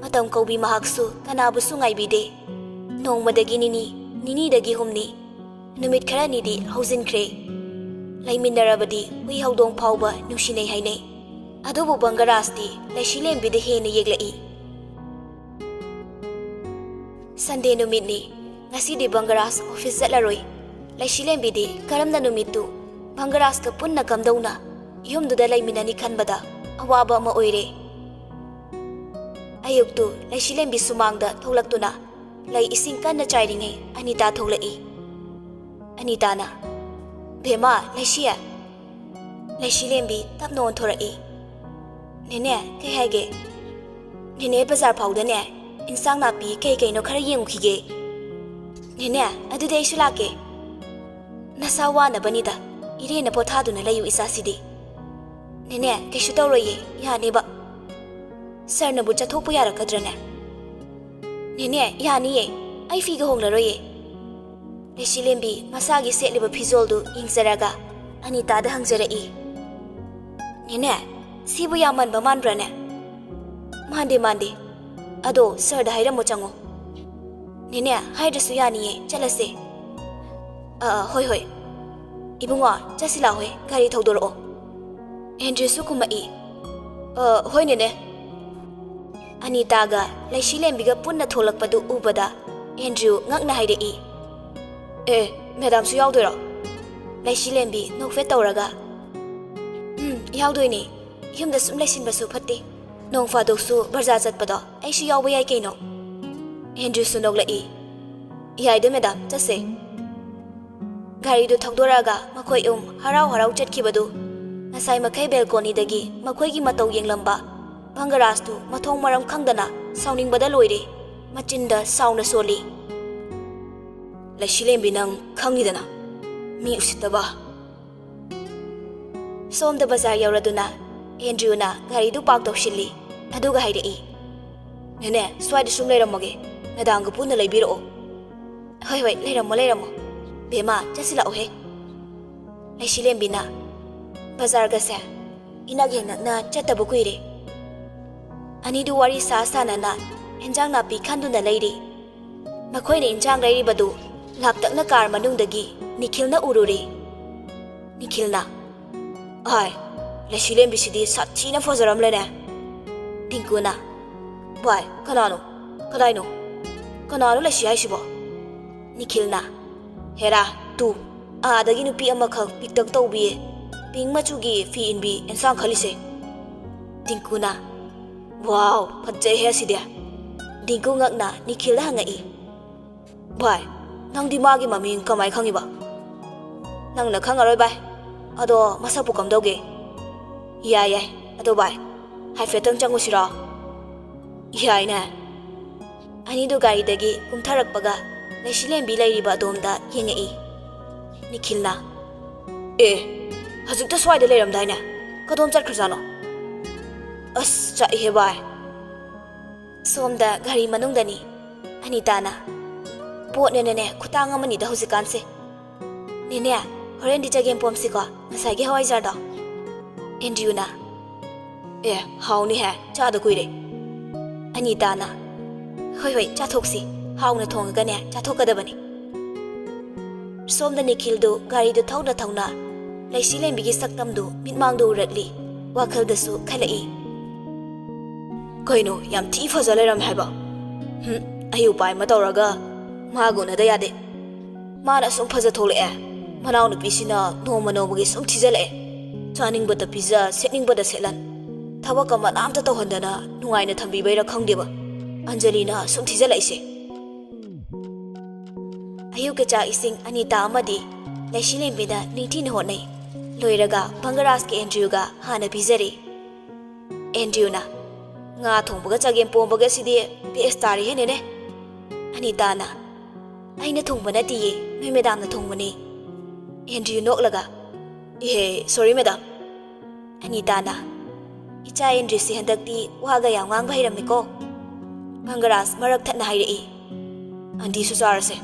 ꯃꯇꯝ ꯀꯧꯕꯤ ꯃꯍꯥꯛꯁꯨ ꯀꯅꯥꯕꯨꯁꯨ ꯉꯥꯏꯕꯤꯗꯦ꯫ ꯅꯣꯡꯃꯗꯒꯤ ꯅꯤꯅꯤ, ꯅꯤꯅꯤꯗꯒꯤ ꯍꯨꯝꯅꯤ, ꯅꯨꯃꯤꯠ ꯈꯔꯅꯤꯗꯤ ꯍꯧꯖꯤꯟꯈ꯭ꯔꯦ꯫ ꯂꯩꯃꯤꯟꯅꯔꯕꯗꯤ ꯍꯨꯏ ꯍꯧꯗꯣꯡ ꯐꯥꯎꯕ ꯅꯨꯡꯁꯤꯅꯩ ꯍꯥꯏꯅꯩ꯫ ꯑꯗꯨꯕꯨ ꯕꯪꯒꯔꯥꯖꯇꯤ ꯂꯩꯁꯤꯂꯦꯝꯕꯤꯗ ꯍꯦꯟꯅ ꯌꯦꯛꯂꯛꯏ꯫ ꯁꯟꯗꯦ ꯅꯨꯃꯤꯠꯅꯤ꯫ ꯉꯁꯤꯗꯤ ꯕꯪꯒꯔꯥꯖ ꯑꯣꯐꯤꯁ ꯆꯠꯂꯔꯣꯏ꯫ ꯂꯩꯁꯤꯂꯦꯝꯕꯤꯗꯤ ꯀꯔꯝꯅ ꯅꯨꯃꯤꯠꯇꯨ ꯕꯪꯒꯔꯥꯖꯀ ꯄꯨꯟꯅ ꯀꯝꯗꯧꯅ ꯌꯨꯝꯗꯨꯗ ꯂꯩꯃꯤꯟꯅꯅꯤ ꯈꯟꯕꯗ ꯑꯋꯥꯕ ꯑꯃ ꯑꯣꯏꯔꯦ꯫ ꯑꯌꯨꯛꯇꯨ ꯂꯩꯁꯤꯂꯦꯝꯕꯤ ꯁꯨꯃꯥꯡꯗ ꯊꯣꯛꯂꯛꯇꯨꯅ ꯂꯩ ꯏꯁꯤꯡ ꯀꯟꯅ ꯆꯥꯏꯔꯤꯉꯩ ꯑꯅꯤꯇꯥ ꯊꯣꯛꯂꯛꯏ꯫ ꯑꯅꯤꯇꯥꯅ, "ꯚꯦꯃꯥ, ꯂꯩꯁꯤ"꯫ ꯂꯩꯁꯤꯂꯦꯝꯕꯤ ꯇꯞꯅ ꯑꯣꯟꯊꯣꯔꯛꯏ꯫ "ꯅꯦꯅꯦ, ꯀꯩ ꯍꯥꯏꯒꯦ?" "ꯅꯦꯅꯦ, ꯕꯖꯥꯔ ꯐꯥꯎꯗꯅꯦ ꯏꯟꯁꯥꯡ ꯅꯥꯄꯤ ꯀꯩ ꯀꯩꯅꯣ ꯈꯔ ꯌꯦꯡꯉꯨꯈꯤꯒꯦ"꯫ "ꯅꯦꯅꯦ, ꯑꯗꯨꯗꯤ ꯑꯩꯁꯨ ꯂꯥꯛꯀꯦ"꯫ "ꯅꯁꯥ ꯋꯥꯅꯕꯅꯤꯗ, ꯏꯔꯦꯟꯅ ꯄꯣꯊꯥꯗꯨꯅ ꯂꯩꯌꯨ ꯏꯆꯥꯁꯤꯗꯤ"꯫ "ꯅꯦꯅꯦ, ꯀꯩꯁꯨ ꯇꯧꯔꯣꯏꯌꯦ, ꯌꯥꯅꯦꯕ"꯫ "ꯁꯥꯔꯅꯕꯨ ꯆꯠꯊꯣꯛꯄ ꯌꯥꯔꯛꯀꯗ꯭ꯔꯅꯦ?" "ꯅꯦꯅꯦ, ꯌꯥꯅꯤꯌꯦ, ꯑꯩ ꯐꯤꯒ ꯍꯣꯡꯂꯔꯣꯏꯌꯦ"꯫ ꯂꯩꯁꯤꯂꯦꯝꯕꯤ ꯃꯁꯥꯒꯤ ꯁꯦꯠꯂꯤꯕ ꯐꯤꯖꯣꯜꯗꯨ ꯌꯦꯡꯖꯔꯒ ꯑꯅꯤꯇꯥꯗ ꯍꯪꯖꯔꯛꯏ꯫ "ꯅꯦꯅꯦ, ꯁꯤꯕꯨ ꯌꯥꯝ ꯃꯟꯕ ꯃꯥꯟꯕ꯭ꯔꯥꯅꯦ?" "ꯃꯥꯟꯗꯦ, ꯃꯥꯟꯗꯦ꯫ ꯑꯗꯣ ꯁꯥꯔꯗ ꯍꯥꯏꯔꯝꯃꯣ, ꯆꯪꯉꯣ"꯫ "ꯅꯦꯅꯦ, ꯍꯥꯏꯗ꯭ꯔꯁꯨ ꯌꯥꯅꯤꯌꯦ, ꯆꯠꯂꯁꯦ"꯫ "ꯑ, ꯑ, ꯍꯣꯏ, ꯍꯣꯏ꯫ ꯏꯕꯨꯡꯉꯣ, ꯆꯠꯁꯤ ꯂꯥꯛꯑꯣꯍꯦ, ꯒꯥꯔꯤ ꯊꯧꯗꯣꯔꯛꯑꯣ"꯫ ꯑꯦꯟꯗ꯭ꯔꯨꯁꯨ ꯈꯨꯝꯃꯛꯏ꯫ "ꯑ, ꯍꯣꯏ ꯅꯦꯅꯦ"꯫ ꯑꯅꯤꯇꯥꯒ ꯂꯩꯁꯤꯂꯦꯝꯕꯤꯒ ꯄꯨꯟꯅ ꯊꯣꯛꯂꯛꯄꯗꯨ ꯎꯕꯗ ꯑꯦꯟꯗ꯭ꯔꯨ ꯉꯛꯅ ꯍꯥꯏꯔꯛꯏ꯫ "ꯑꯦ, ꯃꯦꯗꯥꯝꯁꯨ ꯌꯥꯎꯗꯣꯏꯔꯣ?" ꯂꯩꯁꯤꯂꯦꯝꯕꯤ ꯅꯣꯛꯐꯦꯠ ꯇꯧꯔꯒ, "ꯎꯝ, ꯌꯥꯎꯗꯣꯏꯅꯦ꯫ ꯌꯨꯝꯗ ꯁꯨꯝ ꯂꯩꯁꯤꯟꯕꯁꯨ ꯐꯠꯇꯦ꯫ ꯅꯣꯡ ꯐꯥꯗꯣꯛꯁꯨ ꯕꯖꯥꯔ ꯆꯠꯄꯗꯣ ꯑꯩꯁꯨ ꯌꯥꯎꯕ ꯌꯥꯏ ꯀꯩꯅꯣ"꯫ ꯑꯦꯟꯗ꯭ꯔꯨꯁꯨ ꯅꯣꯛꯂꯛꯏ꯫ "ꯌꯥꯏꯗ ꯃꯦꯗꯥꯝ, ꯆꯠꯁꯦ"꯫ ꯒꯥꯔꯤꯗꯨ ꯊꯧꯗꯣꯔꯛꯑꯒ ꯃꯈꯣꯏ ꯑꯍꯨꯝ ꯍꯔꯥꯎ ꯍꯔꯥꯎ ꯆꯠꯈꯤꯕꯗꯨ ꯉꯁꯥꯏ ꯃꯈꯩ ꯕꯦꯜꯀꯣꯅꯤꯗꯒꯤ ꯃꯈꯣꯏꯒꯤ ꯃꯇꯧ ꯌꯦꯡꯂꯝꯕ ꯕꯪꯒꯔꯥꯖꯇꯨ ꯃꯊꯣꯡ ꯃꯔꯝ ꯈꯪꯗꯅ ꯁꯥꯎꯅꯤꯡꯕꯗ ꯂꯣꯏꯔꯦ꯫ ꯃꯆꯤꯟꯗ ꯁꯥꯎꯅ ꯁꯣꯜꯂꯤ꯫ "ꯂꯩꯁꯤꯂꯦꯝꯕꯤ, ꯅꯪ ꯈꯪꯉꯤꯗꯅ, ꯃꯤ ꯎꯁꯤꯠꯇꯕ"꯫ ꯁꯣꯝꯗ ꯕꯖꯥꯔ ꯌꯧꯔꯗꯨꯅ ꯑꯦꯟꯗ꯭ꯔꯨꯅ ꯒꯥꯔꯤꯗꯨ ꯄꯥꯔꯛ ꯇꯧꯁꯤꯜꯂꯤ꯫ ꯑꯗꯨꯒ ꯍꯥꯏꯔꯛꯏ, "ꯅꯦꯅꯦ, ꯁ꯭ꯋꯥꯏꯗ ꯁꯨꯝ ꯂꯩꯔꯝꯃꯒꯦ, ꯃꯦꯗꯥꯝꯒ ꯄꯨꯟꯅ ꯂꯩꯕꯤꯔꯛꯑꯣ"꯫ "ꯍꯣꯏ, ꯍꯣꯏ, ꯂꯩꯔꯝꯃꯣ, ꯂꯩꯔꯝꯃꯣ꯫ ꯕꯦꯝꯃ, ꯆꯠꯁꯤꯜꯂꯛꯎꯍꯦ"꯫ ꯂꯩꯁꯤꯂꯦꯝꯕꯤꯅ, "ꯕꯖꯥꯔꯒꯁꯦ ꯏꯅꯛ ꯍꯦꯛ ꯅꯛꯅ ꯆꯠꯇꯕ ꯀꯨꯏꯔꯦ"꯫ ꯑꯅꯤꯗꯨ ꯋꯥꯔꯤ ꯁꯥ ꯁꯥꯅꯅ ꯏꯟꯖꯥꯡ ꯅꯥꯄꯤ ꯈꯟꯗꯨꯅ ꯂꯩꯔꯤ꯫ ꯃꯈꯣꯏꯅ ꯏꯟꯖꯥꯡ ꯂꯩꯔꯤꯕꯗꯨ ꯂꯥꯞꯇꯛꯅ ꯀꯥꯔ ꯃꯅꯨꯡꯗꯒꯤ ꯅꯤꯈꯤꯜꯅ ꯎꯔꯨꯔꯦ꯫ ꯅꯤꯈꯤꯜꯅ, "ꯑꯥꯏ, ꯂꯩꯁꯤꯂꯦꯝꯕꯤꯁꯤꯗꯤ ꯁꯥꯊꯤꯅ ꯐꯖꯔꯝꯂꯦꯅꯦ"꯫ ꯇꯤꯡꯀꯨꯅ, "ꯚꯥꯏ, ꯀꯅꯥꯅꯣ? ꯀꯗꯥꯏꯅꯣ?" "ꯀꯅꯥꯅꯣ ꯂꯩꯁꯤ ꯍꯥꯏꯁꯤꯕꯣ?" ꯅꯤꯈꯤꯜꯅ, "ꯍꯦꯔꯥ, ꯇꯨ, ꯑꯥꯗꯒꯤ ꯅꯨꯄꯤ ꯑꯃꯈꯛ ꯄꯤꯛꯇꯛ ꯇꯧꯕꯤ, ꯄꯤꯡ ꯃꯆꯨꯒꯤ ꯐꯤ ꯏꯟꯕꯤ ꯑꯦꯟꯁꯥꯡ ꯈꯜꯂꯤꯁꯦ꯫" ꯗꯤꯡꯀꯨꯅ, "ꯋꯥꯎ, ꯐꯖꯩꯍꯦ ꯑꯁꯤꯗꯤ꯫" ꯗꯤꯡꯀꯨ ꯉꯛꯅ ꯅꯤꯈꯤꯜꯗ ꯍꯪꯉꯛꯏ, "ꯚꯥꯏ, ꯅꯪꯗꯤ ꯃꯥꯒꯤ ꯃꯃꯤꯡ ꯀꯃꯥꯏ ꯈꯪꯉꯤꯕ?" "ꯅꯪꯅ ꯈꯪꯉꯔꯣꯏ ꯚꯥꯏ꯫ ꯑꯗꯣ ꯃꯁꯛꯄꯨ ꯀꯝꯗꯧꯒꯦ?" "ꯌꯥꯏ ꯌꯥꯏ, ꯑꯗꯣ ꯚꯥꯏ, ꯍꯥꯏꯐꯦꯠꯇꯪ ꯆꯪꯉꯨꯁꯤꯔꯣ?" "ꯌꯥꯏꯅꯦ꯫" ꯑꯅꯤꯗꯨ ꯒꯥꯔꯤꯗꯒꯤ ꯀꯨꯝꯊꯔꯛꯄꯒ ꯂꯩꯁꯤꯂꯦꯝꯕꯤ ꯂꯩꯔꯤꯕ ꯑꯗꯣꯝꯗ ꯌꯦꯡꯉꯛꯏ꯫ ꯅꯤꯈꯤꯜꯅ, "ꯑꯦ, ꯍꯧꯖꯤꯛꯇ ꯁ꯭ꯋꯥꯏꯗ ꯂꯩꯔꯝꯗꯥꯏꯅꯦ? ꯀꯗꯣꯝ ꯆꯠꯈ꯭ꯔꯖꯥꯠꯅꯣ?" "ꯑꯁ, ꯆꯥꯛꯏꯍꯦ ꯚꯥꯏ꯫" ꯁꯣꯝꯗ ꯒꯥꯔꯤ ꯃꯅꯨꯡꯗꯅꯤ꯫ ꯑꯅꯤꯇꯥꯅ, "ꯄꯣꯠꯅꯦꯅꯅꯦ ꯈꯨꯇꯥꯡ ꯑꯃꯅꯤꯗ ꯍꯧꯖꯤꯛꯀꯥꯟꯁꯦ꯫ ꯅꯦꯅꯦ, ꯍꯣꯔꯦꯟꯗꯤ ꯆꯒꯦꯝ ꯄꯣꯝꯁꯤꯀꯣ, ꯉꯁꯥꯏꯒꯤ ꯍꯋꯥꯏꯖꯥꯔꯗꯣ꯫" ꯑꯦꯟꯗ꯭ꯔꯤꯌꯨꯅ, "ꯑꯦ, ꯍꯥꯎꯅꯤꯍꯦ, ꯆꯥꯗ ꯀꯨꯏꯔꯦ꯫" ꯑꯅꯤꯇꯥꯅ, "ꯍꯣꯏ ꯍꯣꯏ, ꯆꯥꯊꯣꯛꯁꯤ꯫ ꯍꯥꯎꯅ ꯊꯣꯡꯉꯒꯅꯦ ꯆꯥꯊꯣꯛꯀꯗꯕꯅꯤ꯫" ꯁꯣꯝꯗ ꯅꯤꯈꯤꯜꯗꯨ ꯒꯥꯔꯤꯗꯨ ꯊꯧꯅ ꯊꯧꯅ ꯂꯩꯁꯤꯂꯦꯝꯕꯤꯒꯤ ꯁꯛꯇꯝꯗꯨ ꯃꯤꯠꯃꯥꯡꯗ ꯎꯔꯛꯂꯤ꯫ ꯋꯥꯈꯜꯗꯁꯨ ꯈꯜꯂꯛꯏ, "ꯀꯩꯅꯣ, ꯌꯥꯝ ꯊꯤ ꯐꯖ ꯂꯩꯔꯝꯃꯦ ꯍꯥꯏꯕ꯫ ꯍꯨꯝ, ꯑꯩ ꯎꯄꯥꯏ ꯑꯃ ꯇꯧꯔꯒ ꯃꯥꯒ ꯎꯅꯗ ꯌꯥꯗꯦ꯫ ꯃꯥꯅ ꯑꯁꯨꯝ ꯐꯖ ꯊꯣꯛꯂꯛꯑꯦ, ꯃꯅꯥꯎꯅꯨꯄꯤꯁꯤꯅ ꯅꯣꯡꯃ ꯅꯣꯡꯃꯒꯤ ꯁꯨꯝ ꯊꯤꯖꯤꯜꯂꯛꯑꯦ꯫ ꯆꯥꯅꯤꯡꯕꯗ ꯄꯤꯖ, ꯁꯦꯠꯅꯤꯡꯕꯗ ꯁꯦꯠꯍꯟ, ꯊꯕꯛ ꯑꯃ ꯑꯝꯇ ꯇꯧꯍꯟꯗꯅ ꯅꯨꯡꯉꯥꯏꯅ ꯊꯝꯕꯤꯕꯩꯔꯥ ꯈꯪꯗꯦꯕ, ꯑꯟꯖꯂꯤꯅ ꯁꯨꯝ ꯊꯤꯖꯤꯜꯂꯛꯏꯁꯦ꯫" ꯑꯌꯨꯛꯀꯤ ꯆꯥꯛ ꯏꯁꯤꯡ ꯑꯅꯤꯇꯥ ꯑꯃꯗꯤ ꯂꯩꯁꯤꯂꯦꯝꯕꯤꯅ ꯅꯤꯡꯊꯤꯅ ꯍꯣꯠꯅꯩ꯫ ꯂꯣꯏꯔꯒ ꯕꯪꯒꯔꯥꯖꯀ ꯑꯦꯟꯗ꯭ꯔꯤꯌꯨꯒ ꯍꯥꯟꯅ ꯄꯤꯖꯔꯦ꯫ ꯑꯦꯟꯗ꯭ꯔꯤꯌꯨꯅ, "ꯉꯥ ꯊꯣꯡꯕꯒ ꯆꯒꯦꯝ ꯄꯣꯝꯕꯒꯁꯤꯗꯤ ꯕꯦꯁ ꯇꯥꯔꯦꯍꯦ ꯅꯦꯅꯦ꯫" ꯑꯅꯤꯇꯥꯅ, "ꯑꯩꯅ ꯊꯣꯡꯕ ꯅꯠꯇꯤꯌꯦ, ꯅꯣꯏ ꯃꯦꯗꯥꯝꯅ ꯊꯣꯡꯕꯅꯦ꯫" ꯑꯦꯟꯗ꯭ꯔꯤꯌꯨ ꯅꯣꯛꯂꯒ, "ꯏꯍꯦ, ꯁꯣꯔꯤ ꯃꯦꯗꯥꯝ꯫" ꯑꯅꯤꯇꯥꯅ, "ꯏꯆꯥ ꯑꯦꯟꯗ꯭ꯔꯤꯌꯨꯁꯤ ꯍꯟꯗꯛꯇꯤ ꯋꯥꯒ ꯌꯥꯝ ꯉꯥꯡꯕ ꯍꯩꯔꯝꯃꯦꯀꯣ꯫" ꯃꯪꯒꯔꯥꯖ ꯃꯔꯛ ꯊꯠꯅ ꯍꯥꯏꯔꯛꯏ, "ꯑꯟꯗꯤꯁꯨ ꯆꯥꯔꯁꯦ꯫"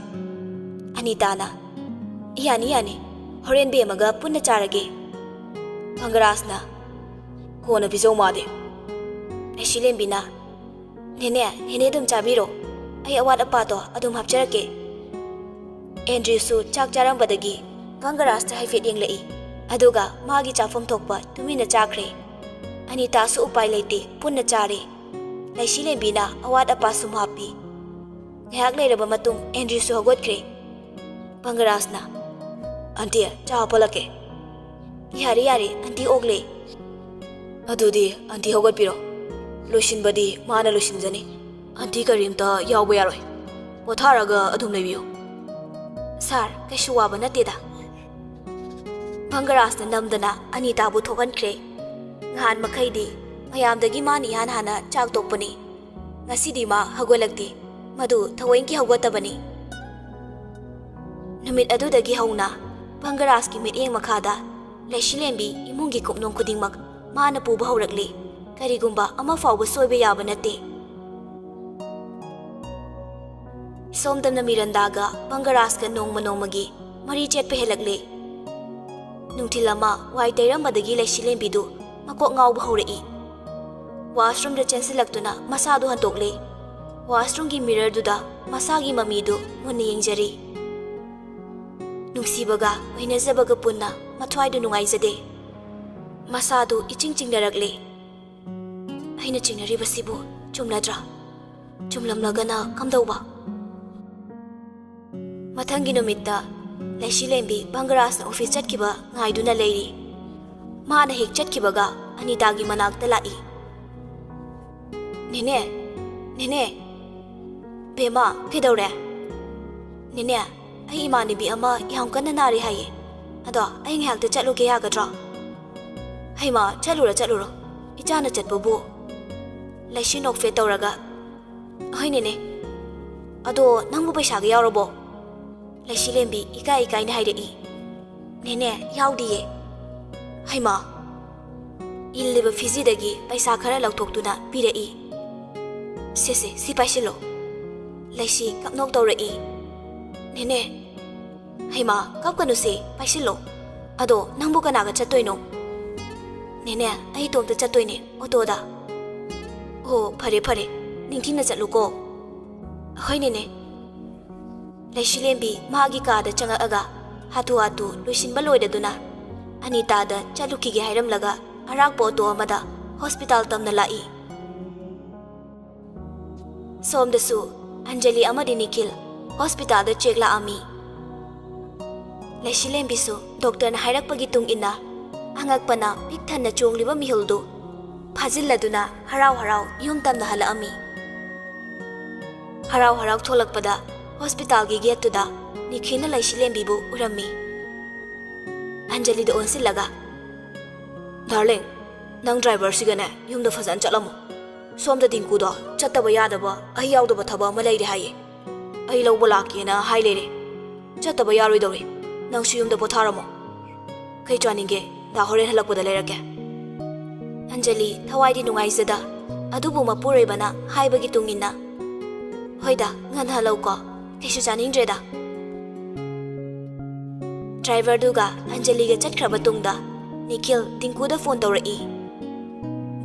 ꯑꯅꯤꯇꯥꯅ, "ꯌꯥꯅꯤ, ꯌꯥꯅꯤ, ꯍꯣꯔꯦꯟ ꯕꯦꯝꯃꯒ ꯄꯨꯟꯅ ꯆꯥꯔꯒꯦ꯫" ꯃꯪꯒꯔꯥꯖꯅ, "ꯀꯣꯟꯅ ꯄꯤꯖꯧ ꯃꯥꯗꯤ꯫" ꯂꯩꯁꯤꯂꯦꯝꯕꯤꯅ, "ꯅꯦꯅꯦ, ꯅꯦꯅꯦ ꯑꯗꯨꯝ ꯆꯥꯕꯤꯔꯣ, ꯑꯩ ꯑꯋꯥꯠ ꯑꯄꯥꯗꯣ ꯑꯗꯨꯝ ꯍꯥꯞꯆꯔꯛꯀꯦ꯫" ꯑꯦꯟꯗ꯭ꯔꯤꯌꯨꯁꯨ ꯆꯥꯛ ꯆꯥꯔꯝꯕꯗꯒꯤ ꯃꯪꯒꯔꯥꯖꯇ ꯍꯥꯏꯐꯦꯠ ꯌꯦꯡꯂꯛꯏ, ꯑꯗꯨꯒ ꯃꯥꯒꯤ ꯆꯥꯐꯝ ꯊꯣꯛꯄ ꯇꯨꯃꯤꯟꯅ ꯆꯥꯈ꯭ꯔꯦ꯫ ꯑꯅꯤꯇꯥꯁꯨ ꯎꯄꯥꯏ ꯂꯩꯇꯦ, ꯄꯨꯟꯅ ꯆꯥꯔꯦ꯫ ꯂꯩꯁꯤꯂꯦꯝꯕꯤꯅ ꯑꯋꯥꯠ ꯑꯄꯥ ꯁꯨꯝ ꯍꯥꯞꯄꯤ꯫ ꯉꯥꯏꯍꯥꯛ ꯂꯩꯔꯕ ꯃꯇꯨꯡ ꯑꯦꯟꯗ꯭ꯔꯤꯁꯨ ꯍꯧꯒꯠꯈ꯭ꯔꯦ꯫ ꯕꯪꯒꯔꯥꯖꯅ, "ꯑꯟꯇꯤ, ꯆꯥ ꯍꯥꯞꯄꯂꯛꯀꯦ꯫" "ꯌꯥꯔꯦ, ꯌꯥꯔꯦ, ꯑꯟꯇꯤ ꯑꯣꯛꯂꯦ꯫" "ꯑꯗꯨꯗꯤ ꯑꯟꯇꯤ ꯍꯧꯒꯠꯄꯤꯔꯣ꯫ ꯂꯣꯏꯁꯤꯟꯕꯗꯤ ꯃꯥꯅ ꯂꯣꯏꯁꯤꯟꯖꯅꯤ꯫ ꯑꯟꯇꯤ ꯀꯔꯤꯝꯇ ꯌꯥꯎꯕ ꯌꯥꯔꯣꯏ꯫ ꯄꯣꯊꯥꯔꯒ ꯑꯗꯨꯝ ꯂꯩꯕꯤꯌꯨ꯫" "ꯁꯥꯔ, ꯀꯩꯁꯨ ꯋꯥꯕ ꯅꯠꯇꯦꯗ꯫" ꯕꯪꯒꯔꯥꯖꯅ ꯅꯝꯗꯅ ꯑꯅꯤꯇꯥꯕꯨ ꯊꯣꯛꯍꯟꯈ꯭ꯔꯦ꯫ ꯅꯍꯥꯟ ꯃꯈꯩꯗꯤ ꯃꯌꯥꯝꯗꯒꯤ ꯃꯥꯅ ꯏꯍꯥꯟ ꯍꯥꯟꯅ ꯆꯥꯛ ꯇꯣꯛꯄꯅꯤ꯫ ꯉꯁꯤꯗꯤ ꯃꯥ ꯍꯧꯒꯠꯂꯛꯇꯦ꯫ ꯃꯗꯨ ꯊꯑꯣꯏꯒꯤ ꯍꯧꯒꯠꯇꯕꯅꯤ꯫ ꯅꯨꯃꯤꯠ ꯑꯗꯨꯗꯒꯤ ꯍꯧꯅ ꯕꯪꯒꯔꯥꯖꯀꯤ ꯃꯤꯠꯌꯦꯡ ꯃꯈꯥꯗ ꯂꯩꯁꯤꯂꯦꯝꯕꯤ ꯏꯃꯨꯡꯒꯤ ꯀꯨꯞꯅꯣꯝ ꯈꯨꯗꯤꯡꯃꯛ ꯃꯥꯅ ꯄꯨꯕ ꯍꯧꯔꯛꯂꯦ꯫ ꯀꯔꯤꯒꯨꯝꯕ ꯑꯃ ꯐꯥꯎꯕ ꯁꯣꯏꯕ ꯌꯥꯕ ꯅꯠꯇꯦ꯫ ꯁꯣꯝꯗꯅ ꯃꯤꯔꯟꯗꯥꯒ ꯕꯪꯒꯔꯥꯖꯀ ꯅꯣꯡꯃ ꯅꯣꯡꯃꯒꯤ ꯃꯔꯤ ꯆꯦꯠꯄ ꯍꯦꯜꯂꯛꯂꯦ꯫ ꯅꯨꯡꯊꯤꯜ ꯑꯃ ꯋꯥꯏ ꯇꯩꯔꯝꯕꯗꯒꯤ ꯂꯩꯁꯤꯂꯦꯝꯕꯤꯗꯨ ꯃꯀꯣꯛ ꯉꯥꯎꯕ ꯍꯧꯔꯛꯏ꯫ ꯋꯥꯁꯔꯨꯝꯗ ꯆꯦꯟꯁꯤꯜꯂꯛꯇꯨꯅ ꯃꯁꯥꯗꯨ ꯍꯟꯇꯣꯛꯂꯦ꯫ ꯋꯥꯁꯔꯨꯝꯒꯤ ꯃꯤꯔꯔꯗꯨꯗ ꯃꯁꯥꯒꯤ ꯃꯃꯤꯗꯨ ꯃꯨꯟꯅ ꯌꯦꯡꯖꯔꯤ꯫ ꯅꯨꯡꯁꯤꯕꯒ ꯍꯩꯅꯖꯕꯒ ꯄꯨꯟꯅ ꯃꯊ꯭ꯋꯥꯏꯗꯨ ꯅꯨꯡꯉꯥꯏꯖꯗꯦ꯫ ꯃꯁꯥꯗꯨ ꯏꯆꯤꯡ ꯆꯤꯡꯅꯔꯛꯂꯦ꯫ "ꯑꯩꯅ ꯆꯤꯡꯅꯔꯤꯕꯁꯤꯕꯨ ꯆꯨꯝꯂꯗ꯭ꯔꯥ? ꯆꯨꯝꯂꯝꯂꯒꯅ ꯀꯝꯗꯧꯕ?" ꯃꯊꯪꯒꯤ ꯅꯨꯃꯤꯠꯇ ꯂꯩꯁꯤꯂꯦꯝꯕꯤ ꯕꯪꯒꯔꯥꯖꯅ ꯑꯣꯐꯤꯁ ꯆꯠꯈꯤꯕ ꯉꯥꯏꯗꯨꯅ ꯂꯩꯔꯤ꯫ ꯃꯥꯅ ꯍꯦꯛ ꯆꯠꯈꯤꯕꯒ ꯑꯅꯤꯇꯥꯒꯤ ꯃꯅꯥꯛꯇ ꯂꯥꯛꯏ꯫ "ꯅꯦꯅꯦ, ꯅꯦꯅꯦ꯫" "ꯕꯦꯝꯃ, ꯀꯩꯗꯧꯔꯦ?" "ꯅꯦꯅꯦ, ꯑꯩ ꯏꯃꯥꯟꯅꯕꯤ ꯑꯃ ꯌꯥꯝ ꯀꯟꯅ ꯅꯥꯔꯦ ꯍꯥꯏꯌꯦ꯫ ꯑꯗꯣ ꯑꯩ ꯉꯥꯏꯍꯥꯛꯇ ꯆꯠꯂꯨꯒꯦ ꯌꯥꯒꯗ꯭ꯔꯣ?" "ꯍꯩꯃꯥ, ꯆꯠꯂꯨꯔꯣ, ꯆꯠꯂꯨꯔꯣ꯫ ꯏꯆꯥꯅ ꯆꯠꯄꯕꯨ꯫" ꯂꯩꯁꯤ ꯅꯣꯛꯐꯦꯠ ꯇꯧꯔꯒ, "ꯍꯣꯏ ꯅꯦꯅꯦ꯫ ꯑꯗꯣ ꯅꯪꯕꯨ ꯄꯩꯁꯥꯒ ꯌꯥꯎꯔꯕꯣ?" ꯂꯩꯁꯤꯂꯦꯝꯕꯤ ꯏꯀꯥꯏ ꯏꯀꯥꯏꯅ ꯍꯥꯏꯔꯛꯏ꯫ "ꯅꯦꯅꯦ, ꯌꯥꯎꯗꯤꯌꯦ꯫" "ꯍꯩꯃꯥ!" ꯏꯜꯂꯤꯕ ꯐꯤꯖꯤꯗꯒꯤ ꯄꯩꯁꯥ ꯈꯔ ꯂꯧꯊꯣꯛꯇꯨꯅ ꯄꯤꯔꯛꯏ꯫ "ꯁꯦ, ꯁꯦ, ꯁꯤ ꯄꯥꯏꯁꯤꯜꯂꯣ꯫" ꯂꯩꯁꯤ ꯀꯞꯅꯣꯛ ꯇꯧꯔꯛꯏ꯫ "ꯅꯦꯅꯦ꯫" "ꯍꯩꯃꯥ, ꯀꯞꯀꯅꯨꯁꯦ, ꯄꯥꯏꯁꯤꯜꯂꯣ꯫ ꯑꯗꯣ ꯅꯪꯕꯨ ꯀꯅꯥꯒ ꯆꯠꯇꯣꯏꯅꯣ?" "ꯅꯦꯅꯦ, ꯑꯩ ꯏꯇꯣꯝꯇ ꯆꯠꯇꯣꯏꯅꯦ, ꯑꯣꯇꯣꯗ꯫" "ꯑꯣ, ꯐꯔꯦ, ꯐꯔꯦ꯫ ꯅꯤꯡꯊꯤꯅ ꯆꯠꯂꯨꯀꯣ꯫" "ꯍꯣꯏ, ꯅꯦꯅꯦ꯫" ꯂꯩꯁꯤꯂꯦꯝꯕꯤ ꯃꯥꯒꯤ ꯀꯥꯗ ꯆꯪꯉꯛꯑꯒ ꯍꯥꯊꯨ ꯍꯥꯊꯨ ꯂꯣꯏꯁꯤꯟꯕ ꯂꯣꯏꯔꯗꯨꯅ ꯑꯅꯤꯇꯥꯗ ꯆꯠꯂꯨꯈꯤꯒꯦ ꯍꯥꯏꯔꯝꯂꯒ ꯑꯔꯥꯛꯄ ꯑꯣꯇꯣ ꯑꯃꯗ ꯍꯣꯁꯄꯤꯇꯥꯜ ꯇꯝꯅ ꯂꯥꯛꯏ꯫ ꯁꯣꯝꯗꯁꯨ ꯑꯟꯖꯂꯤ ꯑꯃꯗꯤ ꯅꯤꯈꯤꯜ ꯍꯣꯁꯄꯤꯇꯥꯜꯗ ꯆꯦꯛ ꯂꯥꯛꯑꯝꯃꯤ꯫ ꯂꯩꯁꯤꯂꯦꯝꯕꯤꯁꯨ ꯗꯣꯛꯇꯔꯅ ꯍꯥꯏꯔꯛꯄꯒꯤ ꯇꯨꯡ ꯏꯟꯅ ꯑꯉꯛꯄꯅ ꯄꯤꯛ ꯊꯟꯅ ꯆꯣꯡꯂꯤꯕ ꯃꯤꯍꯨꯜꯗꯨ ꯐꯥꯖꯤꯜꯂꯗꯨꯅ ꯍꯔꯥꯎ ꯍꯔꯥꯎ ꯌꯨꯝ ꯇꯝꯅ ꯍꯜꯂꯛꯑꯝꯃꯤ꯫ ꯍꯔꯥꯎ ꯍꯔꯥꯎ ꯊꯣꯛꯂꯛꯄꯗ ꯍꯣꯁꯄꯤꯇꯥꯜꯒꯤ ꯒꯦꯠꯇꯨꯗ ꯅꯤꯈꯤꯜꯅ ꯂꯩꯁꯤꯂꯦꯝꯕꯤꯕꯨ ꯎꯔꯝꯃꯤ꯫ ꯑꯟꯖꯂꯤꯗ ꯑꯣꯟꯁꯤꯜꯂꯒ, "ꯗꯥꯔꯂꯤꯡ, ꯅꯪ ꯗ꯭ꯔꯥꯏꯚꯔꯁꯤꯒꯅꯦ ꯌꯨꯝꯗ ꯐꯖꯅ ꯆꯠꯂꯝꯃꯣ꯫ ꯁꯣꯝꯗ ꯗꯤꯡꯀꯨꯗꯣ ꯆꯠꯇꯕ ꯌꯥꯗꯕ, ꯑꯩ ꯌꯥꯎꯗꯕ ꯊꯕꯛ ꯑꯃ ꯂꯩꯔꯦ ꯍꯥꯏꯌꯦ꯫ ꯑꯩ ꯂꯧꯕ ꯂꯥꯛꯀꯦꯅ ꯍꯥꯏ ꯂꯩꯔꯦ꯫ ꯆꯠꯇꯕ ꯌꯥꯔꯣꯏꯗꯧꯔꯦ꯫ ꯅꯪꯁꯨ ꯌꯨꯝꯗ ꯄꯣꯊꯥꯔꯝꯃꯣ꯫ ꯀꯩ ꯆꯥꯅꯤꯡꯒꯦ? ꯗꯥ ꯍꯣꯔꯦꯟ ꯍꯜꯂꯛꯄꯗ ꯂꯩꯔꯛꯀꯦ꯫" ꯑꯟꯖꯂꯤ ꯊꯋꯥꯏꯗꯤ ꯅꯨꯡꯉꯥꯏꯖꯗ, ꯑꯗꯨꯕꯨ ꯃꯄꯨꯔꯣꯏꯕꯅ ꯍꯥꯏꯕꯒꯤ ꯇꯨꯡ ꯏꯟꯅ, "ꯍꯣꯏꯗ, ꯉꯟꯅ ꯍꯜꯂꯛꯎꯀꯣ꯫ ꯀꯩꯁꯨ ꯆꯥꯅꯤꯡꯗ꯭ꯔꯦꯗ꯫" ꯗ꯭ꯔꯥꯏꯚꯔꯗꯨꯒ ꯑꯟꯖꯂꯤꯒ ꯆꯠꯈ꯭ꯔꯕ ꯇꯨꯡꯗ ꯅꯤꯈꯤꯜ ꯗꯤꯡꯀꯨꯗ ꯐꯣꯟ ꯇꯧꯔꯛꯏ꯫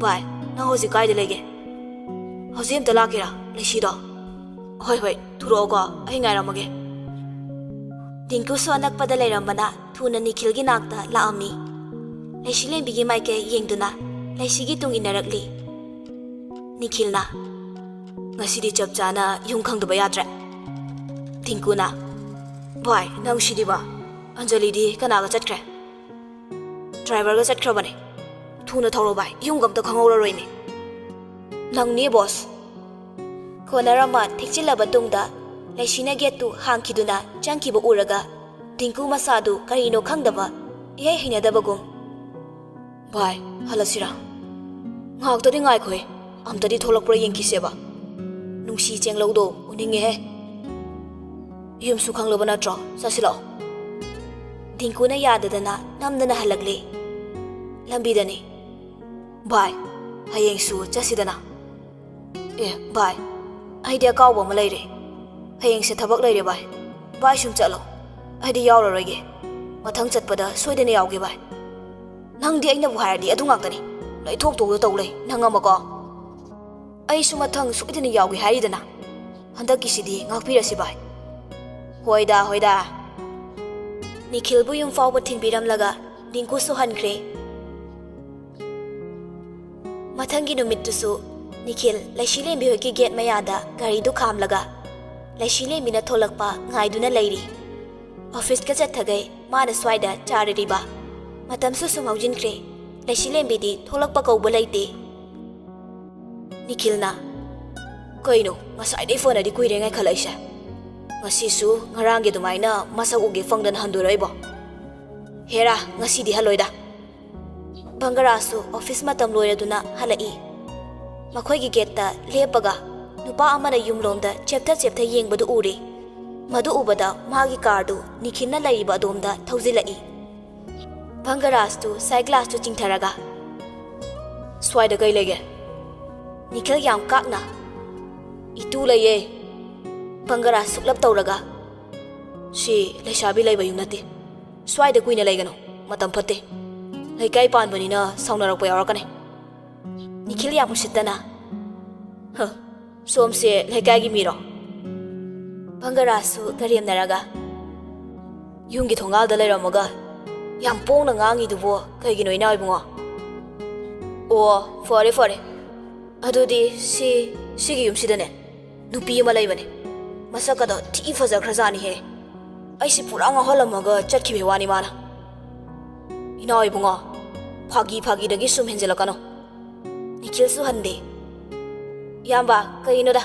"ꯚꯥꯏ, ꯅꯪ ꯍꯧꯖꯤꯛ ꯀꯥꯏꯗ ꯂꯩꯒꯦ? ꯍꯧꯖꯤꯛ ꯑꯝꯇ ꯂꯥꯛꯀꯦꯔꯥ, ꯂꯩꯁꯤꯗꯣ?" "ꯍꯣꯏ, ꯍꯣꯏ, ꯊꯣꯔꯛꯑꯣꯀꯣ, ꯑꯩ ꯉꯥꯏꯔꯝꯃꯒꯦ꯫" ꯗꯤꯡꯀꯨꯁꯨ ꯑꯅꯛꯄꯗ ꯂꯩꯔꯝꯕꯅ ꯊꯨꯅ ꯅꯤꯈꯤꯜꯒꯤ ꯅꯥꯛꯇ ꯂꯥꯛꯑꯝꯃꯤ꯫ ꯂꯩꯁꯤꯂꯦꯝꯕꯤꯒꯤ ꯃꯥꯏꯀꯩ ꯌꯦꯡꯗꯨꯅ ꯂꯩꯁꯤꯒꯤ ꯇꯨꯡ ꯏꯟꯅꯔꯛꯂꯤ꯫ ꯅꯤꯈꯤꯜꯅ, "ꯉꯁꯤꯗꯤ ꯆꯞ ꯆꯥꯅ ꯌꯨꯝ ꯈꯪꯗꯕ ꯌꯥꯗ꯭ꯔꯦ꯫" ꯗꯤꯡꯀꯨꯅ, "ꯚꯥꯏ, ꯅꯪ ꯁꯤꯗꯤꯕ꯫ ꯑꯟꯖꯂꯤꯗꯤ ꯀꯅꯥꯒ ꯆꯠꯈ꯭ꯔꯦ?" "ꯗ꯭ꯔꯥꯏꯚꯔꯒ ꯆꯠꯈ꯭ꯔꯕꯅꯦ꯫ ꯊꯨꯅ ꯊꯧꯔꯣ ꯚꯥꯏ, ꯌꯨꯝꯒ ꯑꯝꯇ ꯈꯪꯍꯧꯔꯔꯣꯏꯅꯦ꯫" "ꯅꯪꯅꯦ ꯕꯣꯁ꯫" ꯀꯣꯅꯔ ꯑꯃ ꯊꯦꯛꯆꯤꯜꯂꯕ ꯇꯨꯡꯗ ꯂꯩꯁꯤꯅ ꯒꯦꯠꯇꯨ ꯍꯥꯡꯈꯤꯗꯨꯅ ꯆꯪꯈꯤꯕ ꯎꯔꯒ ꯗꯤꯡꯀꯨ ꯃꯁꯥꯗꯨ ꯀꯔꯤꯅꯣ ꯈꯪꯗꯕ, ꯏꯍꯩ ꯍꯩꯅꯗꯕꯒꯨꯝ, "ꯚꯥꯏ, ꯍꯜꯂꯁꯤꯔꯥ? ꯉꯥꯏꯍꯥꯛꯇꯗꯤ ꯉꯥꯏꯈꯣꯍꯦ, ꯑꯝꯇꯗꯤ ꯊꯣꯛꯂꯛꯄ꯭ꯔꯥ ꯌꯦꯡꯈꯤꯁꯦꯕ꯫ ꯅꯨꯡꯁꯤ ꯆꯦꯡꯂꯧꯗꯣ ꯎꯅꯤꯡꯉꯦꯍꯦ꯫ ꯌꯨꯝꯁꯨ ꯈꯪꯂꯕ ꯅꯠꯇ꯭ꯔꯣ? ꯆꯠꯁꯤꯂꯥꯛꯑꯣ꯫" ꯗꯤꯡꯀꯨꯅ ꯌꯥꯗꯗꯅ ꯅꯝꯗꯅ ꯍꯜꯂꯛꯂꯦ꯫ ꯂꯝꯕꯤꯗꯅꯤ꯫ "ꯚꯥꯏ, ꯍꯌꯦꯡꯁꯨ ꯆꯠꯁꯤꯗꯅ꯫" "ꯑꯦ ꯚꯥꯏ, ꯑꯩꯗꯤ ꯑꯀꯥꯎꯕ ꯑꯃ ꯂꯩꯔꯦ꯫ ꯍꯌꯦꯡꯁꯦ ꯊꯕꯛ ꯂꯩꯔꯦ ꯚꯥꯏ꯫ ꯚꯥꯏ ꯁꯨꯝ ꯆꯠꯂꯣ꯫ ꯑꯩꯗꯤ ꯌꯥꯎꯔꯔꯣꯏꯒꯦ꯫ ꯃꯊꯪ ꯆꯠꯄꯗ ꯁꯣꯏꯗꯅ ꯌꯥꯎꯒꯦ ꯚꯥꯏ꯫ ꯅꯪꯗꯤ ꯑꯩꯅꯕꯨ ꯍꯥꯏꯔꯗꯤ ꯑꯗꯨ ꯉꯥꯛꯇꯅꯤ꯫ ꯂꯩꯊꯣꯛ ꯇꯧꯗ ꯇꯧ ꯂꯩ ꯅꯪ ꯑꯃꯀꯣ꯫ ꯑꯩꯁꯨ ꯃꯊꯪ ꯁꯣꯏꯗꯅ ꯌꯥꯎꯒꯦ ꯍꯥꯏꯔꯤꯗꯅ꯫ ꯍꯟꯗꯛꯀꯤꯁꯤꯗꯤ ꯉꯥꯛꯄꯤꯔꯁꯤ ꯚꯥꯏ꯫" "ꯍꯣꯏꯗ, ꯍꯣꯏꯗ꯫" ꯅꯤꯈꯤꯜꯕꯨ ꯌꯨꯝ ꯐꯥꯎꯕ ꯊꯤꯟꯕꯤꯔꯝꯂꯒ ꯗꯤꯡꯀꯨꯁꯨ ꯍꯟꯈ꯭ꯔꯦ꯫ ꯃꯊꯪꯒꯤ ꯅꯨꯃꯤꯠꯇꯨꯁꯨ ꯅꯤꯈꯤꯜ ꯂꯩꯁꯤꯂꯦꯝꯕꯤ ꯍꯣꯏꯒꯤ ꯒꯦꯠ ꯃꯌꯥꯗ ꯒꯥꯔꯤꯗꯨ ꯈꯥꯝꯂꯒ ꯂꯩꯁꯤꯂꯦꯝꯕꯤꯅ ꯊꯣꯛꯂꯛꯄ ꯉꯥꯏꯗꯨꯅ ꯂꯩꯔꯤ꯫ ꯑꯣꯐꯤꯁꯀ ꯆꯠꯊꯈꯩ ꯃꯥꯅ ꯁ꯭ꯋꯥꯏꯗ ꯆꯥꯔꯔꯤꯕ꯫ ꯃꯇꯝꯁꯨ ꯁꯨꯝ ꯍꯧꯖꯤꯟꯈ꯭ꯔꯦ꯫ ꯂꯩꯁꯤꯂꯦꯝꯕꯤꯗꯤ ꯊꯣꯛꯂꯛꯄ ꯀꯧꯕ ꯂꯩꯇꯦ꯫ ꯅꯤꯈꯤꯜꯅ, "ꯀꯩꯅꯣ, ꯉꯁꯥꯏꯗꯩ ꯐꯣꯟꯗꯤ ꯀꯨꯏꯔꯦ ꯉꯥꯏꯈꯠꯂꯛꯏꯁꯦ꯫ ꯉꯁꯤꯁꯨ ꯉꯔꯥꯡꯒꯤ ꯑꯗꯨꯃꯥꯏꯅ ꯃꯁꯛ ꯎꯒꯦ ꯐꯪꯗꯅ ꯍꯟꯗꯣꯔꯛꯏꯕꯣ? ꯍꯦꯔꯥ, ꯉꯁꯤꯗꯤ ꯍꯜꯂꯣꯏꯗ꯫" ꯚꯪꯒꯔꯥꯖꯁꯨ ꯑꯣꯐꯤꯁ ꯃꯇꯝ ꯂꯣꯏꯔꯗꯨꯅ ꯍꯜꯂꯛꯏ꯫ ꯃꯈꯣꯏꯒꯤ ꯒꯦꯠꯇ ꯂꯦꯞꯄꯒ ꯅꯨꯄꯥ ꯑꯃꯅ ꯌꯨꯝꯂꯣꯝꯗ ꯆꯦꯞꯊ ꯆꯦꯞꯊ ꯌꯦꯡꯕꯗꯨ ꯎꯔꯦ꯫ ꯃꯗꯨ ꯎꯕꯗ ꯃꯥꯒꯤ ꯀꯥꯔꯗꯨ ꯅꯤꯈꯤꯜꯅ ꯂꯩꯔꯤꯕ ꯑꯗꯣꯝꯗ ꯊꯧꯖꯤꯜꯂꯛꯏ꯫ ꯚꯪꯒꯔꯥꯖꯇꯨ ꯁꯥꯏ ꯒ꯭ꯂꯥꯁꯇꯨ ꯆꯤꯡꯊꯔꯒ, "ꯁ꯭ꯋꯥꯏꯗ ꯀꯩ ꯂꯩꯒꯦ?" ꯅꯤꯈꯤꯜ ꯌꯥꯝ ꯀꯥꯛꯅ, "ꯏꯇꯨ ꯂꯩꯌꯦ꯫" ꯚꯪꯒꯔꯥꯖ ꯁꯨꯛꯂꯞ ꯇꯧꯔꯒ, "ꯁꯤ ꯂꯩꯁꯥꯕꯤ ꯂꯩꯕ ꯌꯨꯝ ꯅꯠꯇꯦ꯫ ꯁ꯭ꯋꯥꯏꯗ ꯀꯨꯏꯅ ꯂꯩꯒꯅꯨ, ꯃꯇꯝ ꯐꯠꯇꯦ꯫ ꯂꯩꯀꯥꯏ ꯄꯥꯟꯕꯅꯤꯅ ꯁꯥꯎꯅꯔꯛꯄ ꯌꯥꯎꯔꯛꯀꯅꯤ꯫" ꯅꯤꯈꯤꯜ ꯌꯥꯝ ꯎꯁꯤꯠꯇꯅ, "ꯍ, ꯁꯣꯝꯁꯦ ꯂꯩꯀꯥꯏꯒꯤ ꯃꯤꯔꯣ?" ꯚꯪꯒꯔꯥꯖꯁꯨ ꯀꯔꯦꯝꯅꯔꯒ, "ꯌꯨꯝꯒꯤ ꯊꯣꯡꯒꯥꯜꯗ ꯂꯩꯔꯝꯃꯒ ꯌꯥꯝ ꯄꯣꯡꯅ ꯉꯥꯡꯉꯤꯗꯨꯕꯨ ꯀꯩꯒꯤꯅꯣ, ꯏꯅꯥꯎ ꯏꯕꯨꯡꯉꯣ?" "ꯑꯣ, ꯐꯔꯦ, ꯐꯔꯦ꯫ ꯑꯗꯨꯗꯤ ꯁꯤ, ꯁꯤꯒꯤ ꯌꯨꯝꯁꯤꯗꯅꯦ ꯅꯨꯄꯤ ꯑꯃ ꯂꯩꯕꯅꯦ꯫ ꯃꯁꯛꯀꯗꯣ ꯊꯤ ꯐꯖꯈ꯭ꯔꯖꯥꯠꯅꯤꯍꯦ꯫ ꯑꯩꯁꯦ ꯄꯨꯔꯥ ꯉꯥꯎꯍꯜꯂꯝꯃꯒ ꯆꯠꯈꯤꯕꯩ ꯋꯥꯅꯤ ꯃꯥꯅ꯫" "ꯏꯅꯥꯎ ꯏꯕꯨꯡꯉꯣ, ꯐꯥꯒꯤ ꯐꯥꯒꯤꯗꯒꯤ ꯁꯨꯝ ꯍꯦꯟꯖꯜꯂꯛꯀꯅꯨ꯫" ꯅꯤꯈꯤꯜꯁꯨ ꯍꯟꯗꯦ꯫ "ꯏꯌꯥꯝꯕ, ꯀꯩꯅꯣꯗ,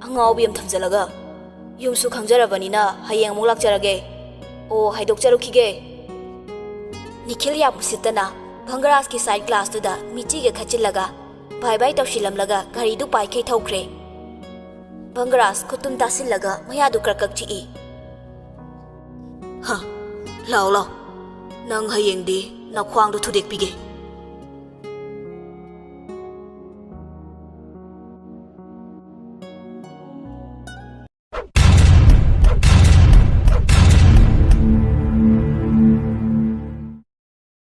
ꯑꯉꯥꯎꯕꯤ ꯑꯃ ꯊꯝꯖꯜꯂꯒ꯫ ꯌꯨꯝꯁꯨ ꯈꯪꯖꯔꯕꯅꯤꯅ ꯍꯌꯦꯡ ꯑꯃꯨꯛ ꯂꯥꯛꯆꯔꯒꯦ꯫ ꯑꯣ, ꯍꯥꯏꯗꯣꯛꯆꯔꯨꯈꯤꯒꯦ꯫" ꯅꯤꯈꯤꯜ ꯌꯥꯝ ꯎꯁꯤꯠꯇꯅ ꯚꯪꯒꯔꯥꯖꯀꯤ ꯁꯥꯏꯠ ꯒ꯭ꯂꯥꯁꯇꯨꯗ ꯃꯤꯆꯤꯒ ꯈꯠꯆꯤꯜꯂꯒ ꯚꯥꯏ ꯚꯥꯏ ꯇꯧꯁꯤꯜꯂꯝꯂꯒ ꯒꯥꯔꯤꯗꯨ ꯄꯥꯏꯈꯩ ꯊꯧꯈ꯭ꯔꯦ꯫ ꯚꯪꯒꯔꯥꯖ ꯈꯨꯠꯇꯨꯝ ꯇꯥꯁꯤꯜꯂꯒ ꯃꯌꯥꯗꯨ ꯀ꯭ꯔꯛ ꯀ꯭ꯔꯛ ꯆꯤꯛꯏ꯫ "ꯍ, ꯂꯥꯎ, ꯂꯥꯎ꯫ ꯅꯪ ꯍꯌꯦꯡꯗꯤ ꯅꯈ꯭ꯋꯥꯡꯗꯣ ꯊꯨꯗꯦꯛꯄꯤꯒꯦ꯫